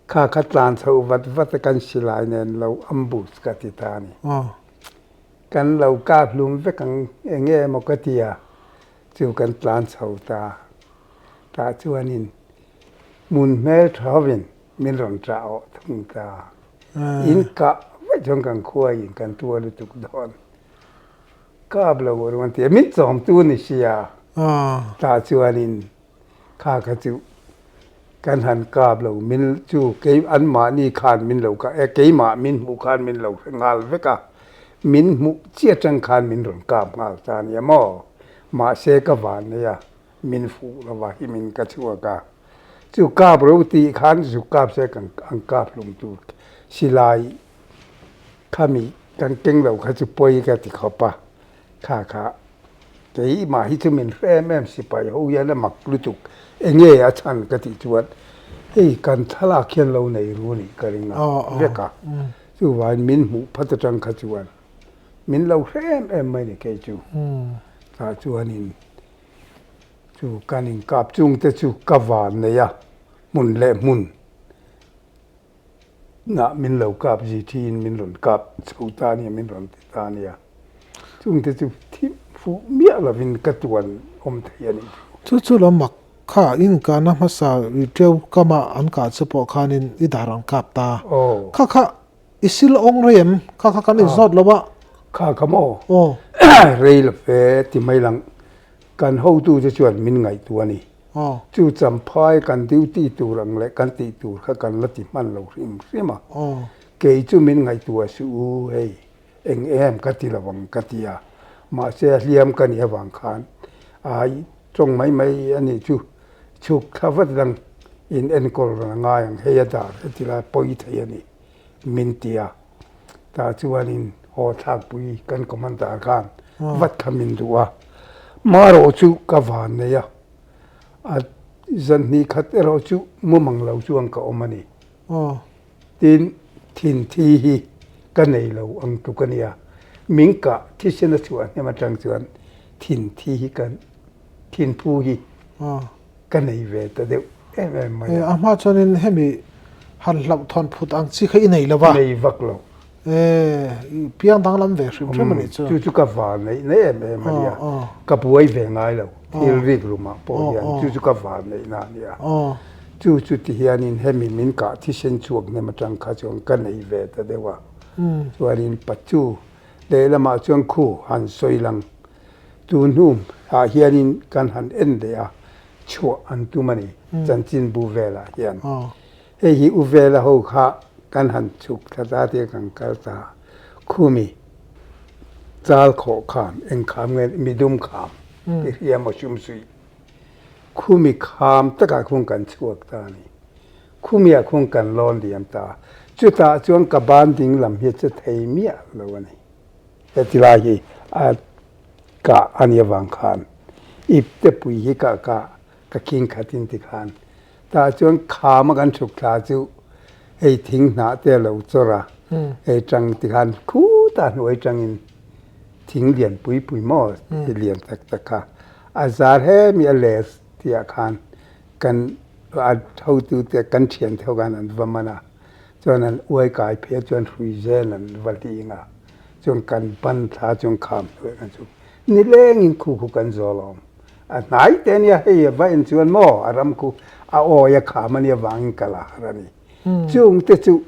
Kha kha tlan chho vat vat a kan silai nen lo ambush ka ti ta a ni. Kan lo kap hlum vek ang eng nge emaw ka ti a, chu kan tlan chho ta. Tah chuanin hmun hmel tha hovin min rawn ṭah awh thung ta. In kah vaih chuan kan khuaiin kan tua lutuk dawn. Kap lo a rawn ti a, min chawmtu ni sia. Tah chuanin Kha kha chu kan han kap lo min chu kei anmahni khan min lo kap e keimah min hmuh khan min lo hre nghal vek a min hmuh chiah atang khan min rawn kap nghal ta ania maw mahse ka van nei a min fuh lo va hi min ka chhuak a chu kap ro tih khan zuk kap se kan an kap hlum tur silai khami kan keng lo kha chu pawi ka ti khawp a Kha kha keimah hi chu min hre em em sipai ho hian a mak lutuk enge a chhan ka tih chuan hei kan thlalak hian lo nei ru nih ka ring a vek a chuvangin min hmuh phat atang kha chuan min lo hre em em mai ni kei chu tah chuanin chu kan inkap chungte chu ka van nei a hmun leh hmun. Nah min lo kap zi thiin min rawn kap chho ta ania min rawn ti ta ania. Chungte chu thim fuh miah lovin ka tuan awm thei a nih chu. Chu chu lo mak. Kha inkahna hmasa i teu kama an kah che pawh khanin i dar an kap ta. Kha kha i sil awng rei em? Kha kha kan inzawt lo a. Kha kha maw? Rei lo ve ti mai lang. Kan hotute chuan min ngaihtuah a ni. Chu champhai kan duty tur ang leh kan tih tur kha kan la ti hman lo hrim hrim a. Kei chu min ngaihtuah suh u hei. Eng em ka ti lo ang ka ti a, mahse a hliam ka nih avang khan ai tawng mai mai a nih chu chhuk thla vat lang in enkawl rawn a ngai ang hei a dar heti lai pawi thei a ni min ti a, tah chuanin haw thlakpui kan commander khan vat kha min duh a, marawh chu ka van nei a, a zan hnih khat erawh chu mumang lo chuan ka awm a ni. Tin, thin thi hi ka nei lo ang tluk a nia. Min kah thisen a chhuah hnem atang chuan thin thi hi ka thin phu hi ka nei ve ta deuh em em mai a. A hma chuanin hemi han hlauhthawn phut ang chi kha i nei lo va. Nei vak lo. I piang danglam ve hrim hrim a nih chu. Chu chu ka van neih na em em a nia. Ka buai ve ngai lo. Thil rik rumah pawh hian chu chu ka van neih na a nia. Chu chu ti hianin hemi min kah thisen chhuak hnem atang kha chuan ka nei ve ta deuh a. Chuanin Pachu lehlamah chuan khu han sawi lang. Tun hnu ah hianin kan han en leh a, chhuah an tum a ni chanchinbu velah hian. Hei hi u vela ho kha kan han chhuk thla ta tia kan kal ta. Khumi chal khawh kham eng kham nge midum kham ti hria maw sumsuih. Khumi kham takah khuan kan chhuak ta a ni. Khumiah khuan kan lawn liam ta. Chutah chuan ka ban ding lam hi che thei miah lo a ni. Heti lai hi a kah a nih avang khan ipte pui hi ka kah ka khing khatin ti khan tah chuan kham a kan chhuk thla chu hei thing hnah te a lo chawr a, hei tang ti khan khutah hnuai tangin thing lian pui pui maw lian tak tak kha a zar hemi a ler tih ah khan kan a hotu te kan thian te ho khan an va man a, chuan an uai kai phei a chuan hrui zel an va hling a, chuan kan ban thla chuan kham hnuai kan chhuk nilengin khu khu kan zawl a awm. A hnai te ania hei a va en chuan maw a ram khu a awi a kham ania vangin ka la har a ni. Chung te chu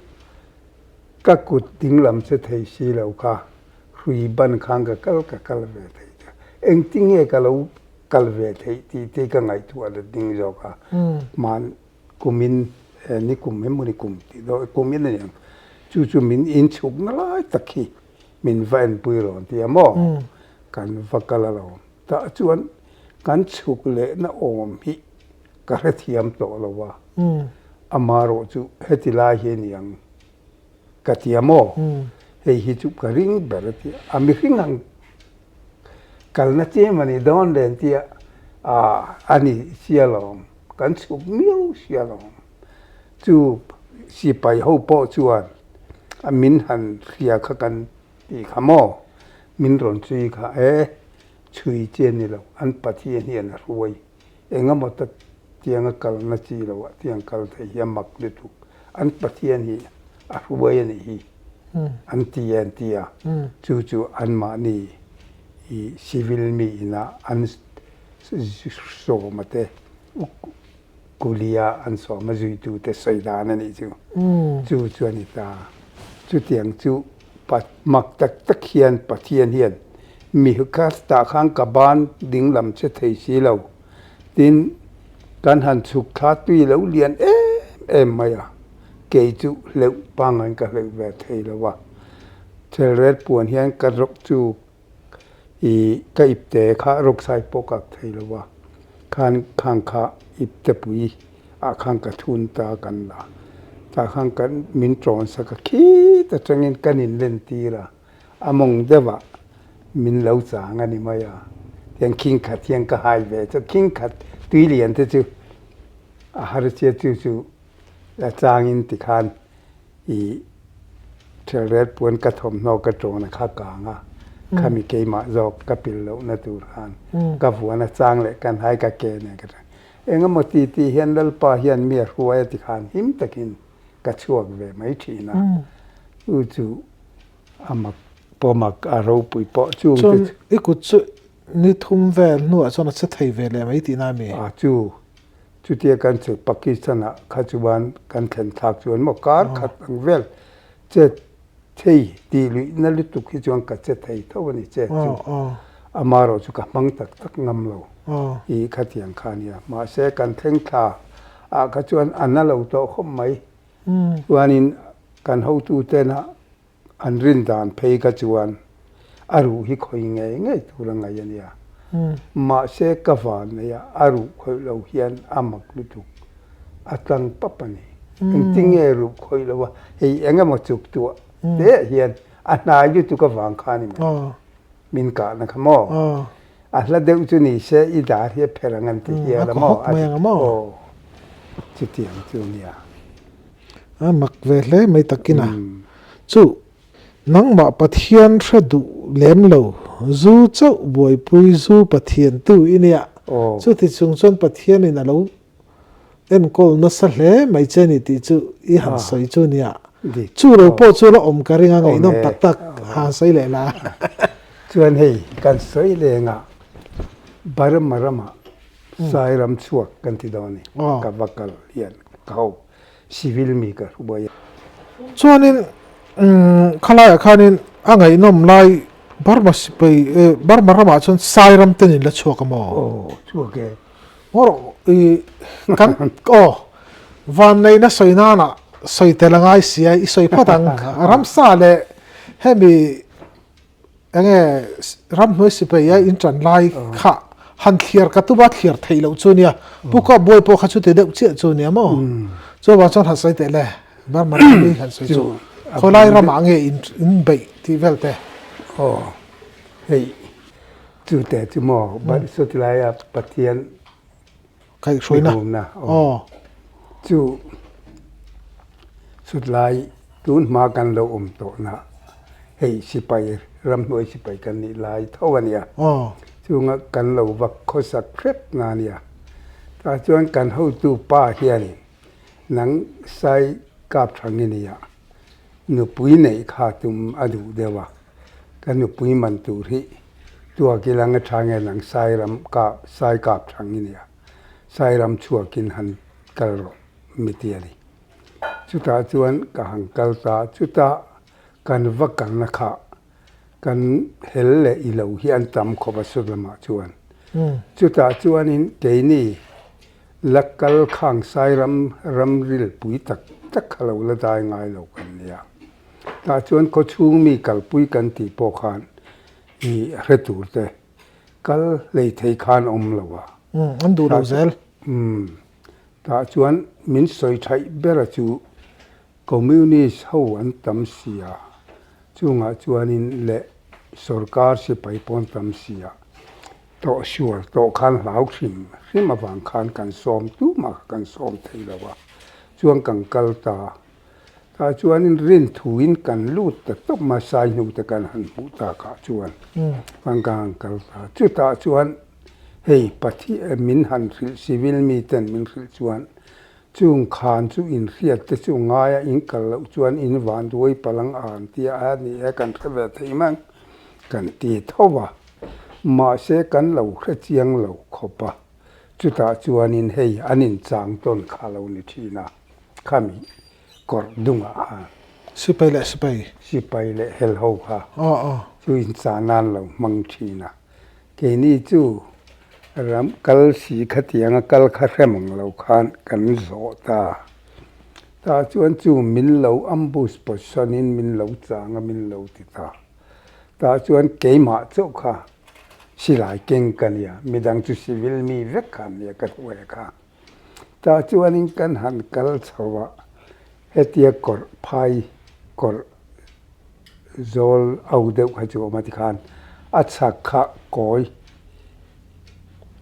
ka kut ding lam che thei si lo kha hrui ban khan ka kal ka kal ve thei ta. Engtinge ka lo kal ve theih tih te ka ngaihtuah let ding zawk a. Mahni kumin ni kum emaw ni kum tih dawn kumin a ni ang chu chu min inchhukna lai tak hi min va enpui rawn ti a maw kan va kal alawm. Tah chuan kan chhuk lehna awm hi ka hrethiam tawh lo a, amarawh chu heti lai hi a ni ang ka ti a maw? Hei hi chu ka ring ber a ti a, a mihring ang kalna chem a ni dawn len tia a ni sia lawm, kan chhuk miau sia lawm. Chu sipai ho pawh chuan min han hria kha kan Tih kha maw? Min rawn chhui kha e, chhui chi a ni lo, an Pathian hian a hruai. Eng emaw ta tianga kalna chi lo ah tiang kal thei hi a mak lutuk. An Pathian hi a hruai a nih hi an ti e an ti a, chu chu anmahni i civil mi ina an sawma te Kulia an sawm a zuitute sawi dan a nih chu. Chu chu a ni ta. Chutiang chu mak tak tak hian Pathian hian mi kha tah khan ka ban ding lam che thei si lo. Tin, kan han chhuk thla tui lo lian em em mai a, kei chu hleuh pangngain ka hleuh ve thei lo a. Thelret puan hian ka rawk chu I ka ipte kha rucksack pawh kak thei lo a, khan khang kha ipte pui ah khan ka thun ta kan la, tah khan kan min tawn sak a khit atangin kan in len tir a, a mawng deuh ah min lo chang a ni mai a, tiang khing khat hian ka hai ve chu khing khat tui lian te chu a har chia chu chu a changin tikhan I thelret puan ka thawmhnaw ka tawn a kha kang a, khami keimah zawk ka pil lohna tur khan ka vuan a chang leh kan hai ka ke nen ka chang. Engemaw ti tih hian Lalpa hian mi a hruai a ti khan him takin ka chhuak ve mai thin a. Chu chu a mak pawh mak a ropui pawh chung te chu. Chuan i kut chu ni thum vel hnuah chuan a che thei ve leh mai tihna a mi? A chu. Chutia kan che Pakistan ah kha chuan kan thlen thlak chuan maw kar khat ang vel chet thei tih luih na lutuk hi chuan ka che thei tho a ni chet chu. Amaherawh chu ka hmang tak tak ngam lo i khatiang kha a nia. Mahse kan thleng thla ah kha chuan a na lo tawh khawp mai. Chuanin kan hotu tena An rin dan phei kha chuan a ruh hi khawi ngei ngei tur a ngaih a nia. Mahse ka van nei a, a ruh khawih lo hian a mak lutuk a tlang pap a ni. Engtin nge ruh khawih lo a, hei eng emaw chuk tuah te hian a hnai lutuk avang kha a ni mai. Min kahna kha maw? A hla deuh chu ni se i dar hi a pher ang an ti hial a maw? Aw, chutiang chu a nia. A mak ve hle mai takin a. Chu, nangmah Pathian hre duh lem lo, zu chauh buaipui zu Pathian tu i nia. Chuti chung chuan Pathianin a lo enkawl nasa hle mai che ni tih chu i han sawi chu nia. Chu lo pawh chu la awm ka ring a, ngaihnawm tak tak han sawi leh la. Chuan hei kan sawi lengah Burma ramah Sairam chhuak kan ti dawn a ni. Ka va kal hian ka ho civil mi ka hruai a. Chuanin khalaiah khanin a ngaihnawm lai Burma sipai Burma ramah chuan Sairam te nin la chhuak a maw? Aw chhuak e. Ngaw rawh i kan aw vanneihna sawi nana sawi tel a ngai sia i sawi phawt ang ramsa leh hemi Enge ramhnuai sipai a in tan lai kha han thliar ka tum a thliar theih loh chu nia. Pu Kap Buai pawh kha chuti deuh chiah chu nia maw? Chuvang chuan han sawi teh le, Burma ram hi han sawi chu khawilai ramah nge in in beih tih vel te. Aw hei chu te chu maw sawti laia Pathian Kaihhruaina aw. Chu chutlai tun hma kan lo awm tawhna hei sipai ramhnuai sipai kan nih lai tho a nia. Chunga kan lo va khawsak hrep na a nia. Tah chuan kan hotu pa hianin nang sai kap thang i nia nupui neih kha tum a duh deuh a, ka nupui man tur hi Tuakilang a tha nge lang Sairam kap Sai kap thang i nia. Sairam chhuakin han kal rawh mi ti a ni. Chutah chuan ka han kal ta, chutah kan va kalna kha kan hel leh i lo hi an tam khawp a sut lamah chuan. Chutah chuanin keini la kal khang Sairam ramril pui tak tak kha lo la dai ngai lo kan nia. Tah chuan khawchhung mi kalpui kan tih pawh khan i hre tur te kal hlei thei khan awm lo a. Umm an duh lo zel. Umm tah chuan min sawi thaih ber a chu Communist ho an tam si a, chungah chuanin leh sorkar sipai pawh an tam si a, tawh sual tawh khan hlau hrim hrim avang khan kan sawm tumah kha kan sawm thei lo a, chuan kan kal ta. Tah chuanin rin thuin kan lut ta tawp mai sai hnu te kan han hmuh takah chuan kan ka han kal ta. Chutah chuan hei Pathian min han hrilh civil mi ten min hrilh chuan chung khan chu inhriat te chu ngaia in kal loh chuan in vanduai palang a han tia a ni e kan hre ve thei mai kan ti tho va. Mahse kan lo hre chiang lo khawp a. Chutah chuanin hei an inchang tawn kha lo ni thin a. Khami kawr dungah khan. Sipai leh sipai. Sipai leh hel ho kha chu inchah nan lo hmang thin a. Keini chu ram kal si khatianga kal kha hre mang lo khan kan zawh ta. Tah chuan chu min lo ambush position in min lo chang a min lo ti ta. Tah chuan keimah chauh kha silai keng ka nia, midang chu civil mi vek kha an nia ka hnuai kha. Tah chuanin kan han kal chho a, hetia kawrh phai kawrh zawl au deuh kha chu a awm a tikhan a chhak kha kawi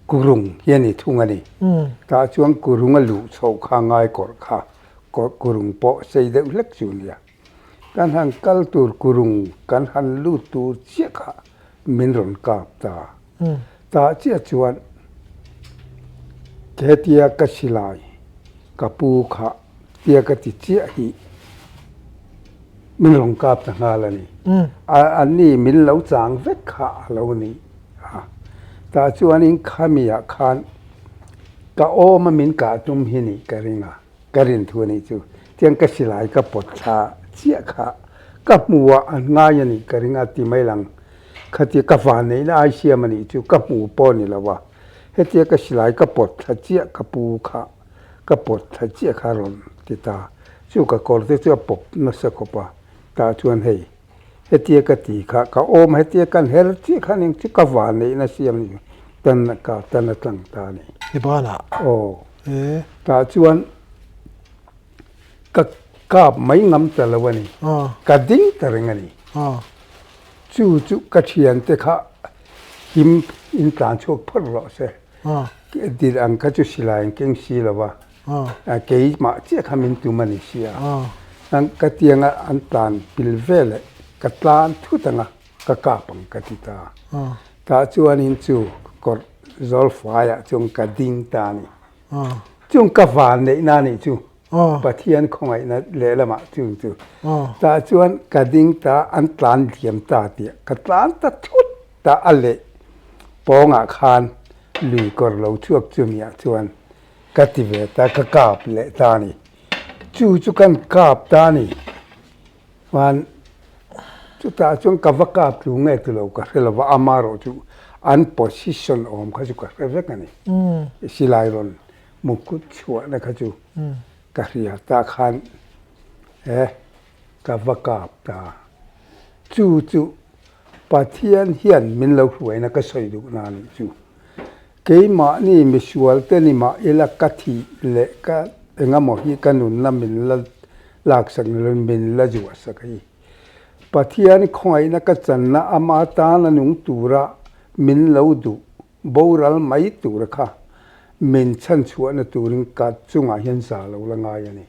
kurung hi a ni thung a ni. Tah chuan kurung a luh chhoh kha ngai kawrh kha kawrh kurung pawh sei deuh hlek chu a nia. Kan han kal tur kurung kan han lut tur chiah kha min rawn kap ta. Tah chiah chuan hetia ka silai ka pu kha tia ka ti chiah hi min rawn kap ta nghal a ni. A ni min lo chang vek kha a lo ni a. Tah chuanin khamiah khan. Ka awm a min kah tum hi nih ka ring a, ka rin thu a nih chu. Tiang ka silai ka pawt thla chiah kha ka hmu a, an ngai a nih ka ring a ti mai lang. Khatia ka van neihna ai siam a nih chu ka hmu pawh ni lo a, hetia ka silai ka pawt thla chiah ka pu kha ka pawt thla chiah kha rawn ti ta. Chu ka kawr te chu a pawp nasa khawp a, tah chuan hei Hetia ka ti kha ka awm hetia kan her chiah khan eng chu ka van neihna siam ni tan ka tan a tlang ta a ni. I banah? Aw. E. Tah chuan ka kap mai ngam ta lo a ni. Ka ding ta reng a ni. Chu chu ka thiante kha him in tlan chhuak phawt rawh se. Dil ang kha chu silai an keng si lo va. Keimah chiah kha min tum a ni sia. Ka tianga an tlan pil veleh ka tlan thut anga ka kap ang ka ti ta. Tah chuanin chu kawr zawl faiah chuan ka ding ta a ni. Chung ka van neihna a nih chu Pathian khawngaihna lehlamah chung chu. Tah chuan ka ding ta an tlan diam ta tih ka tlan ta thut ta a leh pawngah khan lui kawr lo chhuak chumiah chuan Ka ti ve ta, ka kap leh ta a ni. Chu chu kan kap ta a ni. Chuan chutah chuan ka va kap tlu nge ti lo ka hre lo va, amaherawh chu an position awm kha chu ka hre vek a ni. Silai rawn mukut chhuahna kha chu ka hria tah khan he ka va kap ta. Chu chu Pathian hian min lo hruaina ka sawi duhna a nih chu. Keimahni misualte ni mah ila ka thih leh ka engemaw hi ka nunna min la laksak ni lovin min la zuahsak hi. Pathian khawngaihna ka channa ama tana nung tura min lo duh boral mai tura kha min chhanchhuahna turin ka chungah hian za lo la ngai a ni.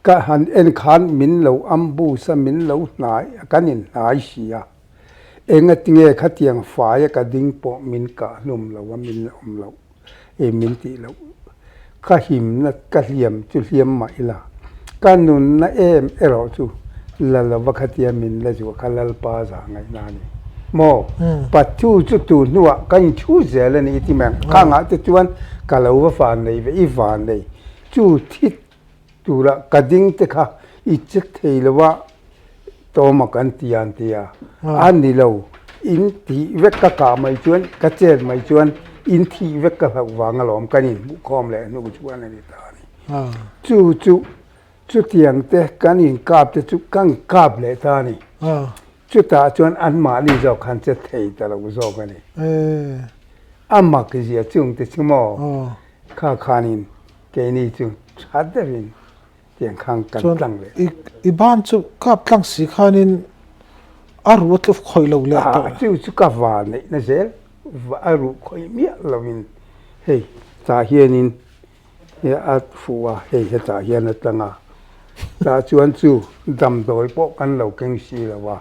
Ka han en khan min lo ambush a, min lo hnai a, kan inhnai si a. Engatinge khatiang faia ka ding pawh min kah hlum lo a, min awm loh e min tih loh. Ka himna ka hliam chu hliam mah ila, ka nunna em erawh chu la lova khatia min la zuah kha Lalpa zah ngaihna a ni maw? Pathu chu tu hnuah ka inchhu zel a ni i ti mai ang. Khangah te chuan ka lo va van nei ve, i van nei chu thi Tura ka ding te kha i che thei lo a, tawma kan ti an ti a, a ni lo, in tih vek ka kah mai chuan, ka chet mai chuan in thih vek ka hlauh vang alawm kan inhmuhkhawm leh hnu chuan a ni ta a ni. Chu chu chutiang te kan inkap te chu kan kap leh ta a ni. Chutah chuan anmahni zawk khan che thei ta lo zawk a ni. A mak zia chung te chu maw kha khanin Keini chu tha deuhin tiang khan kan tlang leh. Chuan i ban chu kap tlang si khanin a ruh a tluk khawih lo leh tawh. Chu chu ka va neihna zel a ruh khawih miah lovin hei tah hianin a fuh a, hei hetah hian a tlang a. Tah chuan chu damdawi pawh kan lo keng si lo a,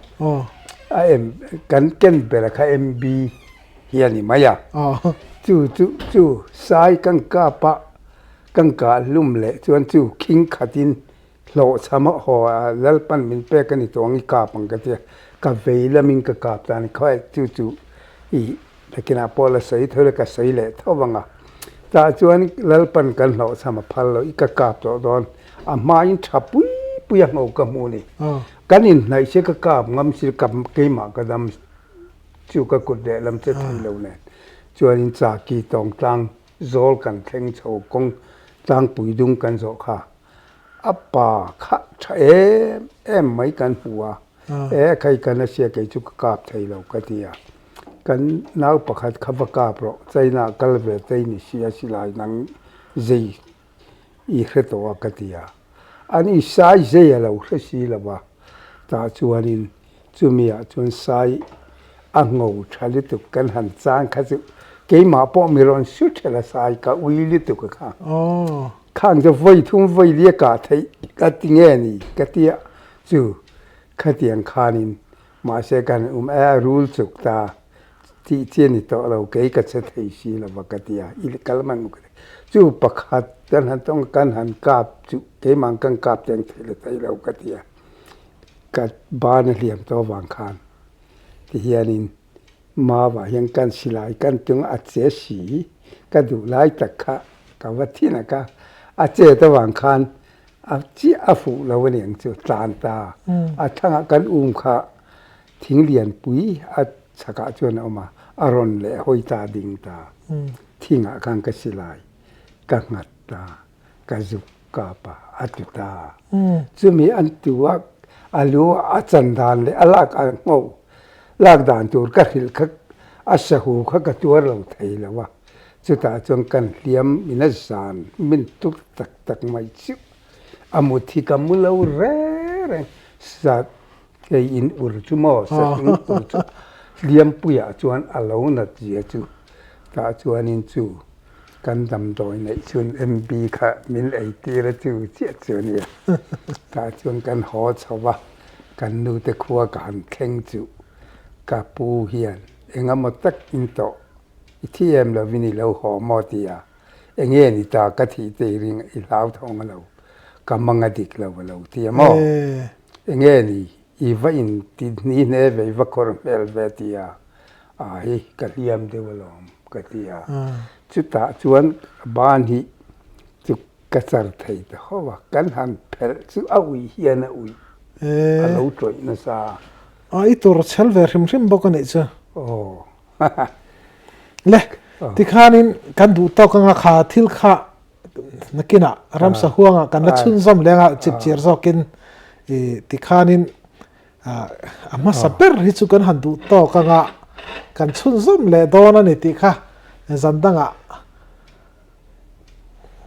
a em kan ken ber kha MB hi a ni mai a. Chu chu chu sai kan kap a, kan kah hlum leh chuan chu khing khatin hlawhchham a haw a, Lalpan min pek a ni tawh ang i kap ang ka ti a, ka vei lamin ka kap ta a ni khaw chu chu i nakinah pawh la sawi tho ila ka sawi leh tho vang a. Tah chuan Lalpan kan hlawhchham a phal lo i ka kap tawh dawn a hmain tha pui pui a ngho ka hmu a ni. Kan inhnaih se ka kap ngam si keimah ka dam Chu ka kut lehlam che thei lo nen chuanin Chaki tawng tlang zawl kan thleng chho kawng tlangpui dung kan zawh kha a pa kha tha em em mai kan hmu a, e khai kan a sia kei chu ka kap thei lo ka ti a, kan nau pakhat kha va kap rawh China kal ve tei ni sia silai nang zei i hre tawh a ka ti a, ani sai zei a lo hre si lo va, tah chuanin chumi ah chuan sai a ngho tha lutuk kan han chang kha chu keimah pawh mi rawn su ṭhelh a sai ka ui lutuk a kha khang chu vawi thum vawi li a kah theih ka ti nge ni ka ti a chu khatiang khanin mahse kan um e a rul chuk ta tih chi a ni tawh lo kei ka che thei si lo va ka ti a i kal man ka ti chu pakhat kan han tawng kan han kap chu keimah kan kap teng thei la thei lo ka ti a. Ka ban a hliam tawh avang khan tihianin Mauah hian kan silai kan tung a che si ka duh lai tak kha. Ka va thin a ka a chet avang khan a chiah a fuh lo a niang chu tlan ta. A thangah kan um kha thing lian pui a chhakah chuan a awm a, a rawn leh hawi ta ding ta. Thingah khan ka silai ka nghat ta, ka zuk kap a, a tlu ta. Chumi an tu a, a lu a chan dan leh a lak a ngho lak dan tur ka hrilh kha a sahu kha ka tuar lo thei lo a. Chutah chuan kan hliam in a zan min tur tak tak mai chu a mut hi ka mu lo reng reng. Sa hei in ur chu maw sa in ur chu hliampuiah chuan a lo nat zia chu tah chuanin chu kan damdawi neih chhun MB kha min ei tir a chu chiah chu a nia. Tah chuan kan haw chho va, kan nute khua ka han thleng chu ka pu hian engemaw tak in tawh I thi em lovin i lo haw maw ti a, enge ni ta ka thih te i ring i hlau thawng a lo, ka mang a dik lo a lo ti a maw? Enge ni i va in ti hni hne ve i va khawr hmel ve ti a, a hi ka hliam deuh alawm ka ti a, chutah chuan ban hi chu ka char thei ta ho a, kan han phelh chu a ui hian a ui a lo tawih nasa a. A i tur chhel ve hrim hrim bawk a nih chu. Aw. Le tikhanin kan duh tawk anga kha thil kha nakinah ramsa huanga kan la chhunzawm leh anga chipchir zawkin i tikhanin a hmasa ber hi chu kan han duh tawk anga kan chhunzawm leh dawn a ni tih kha zan dangah.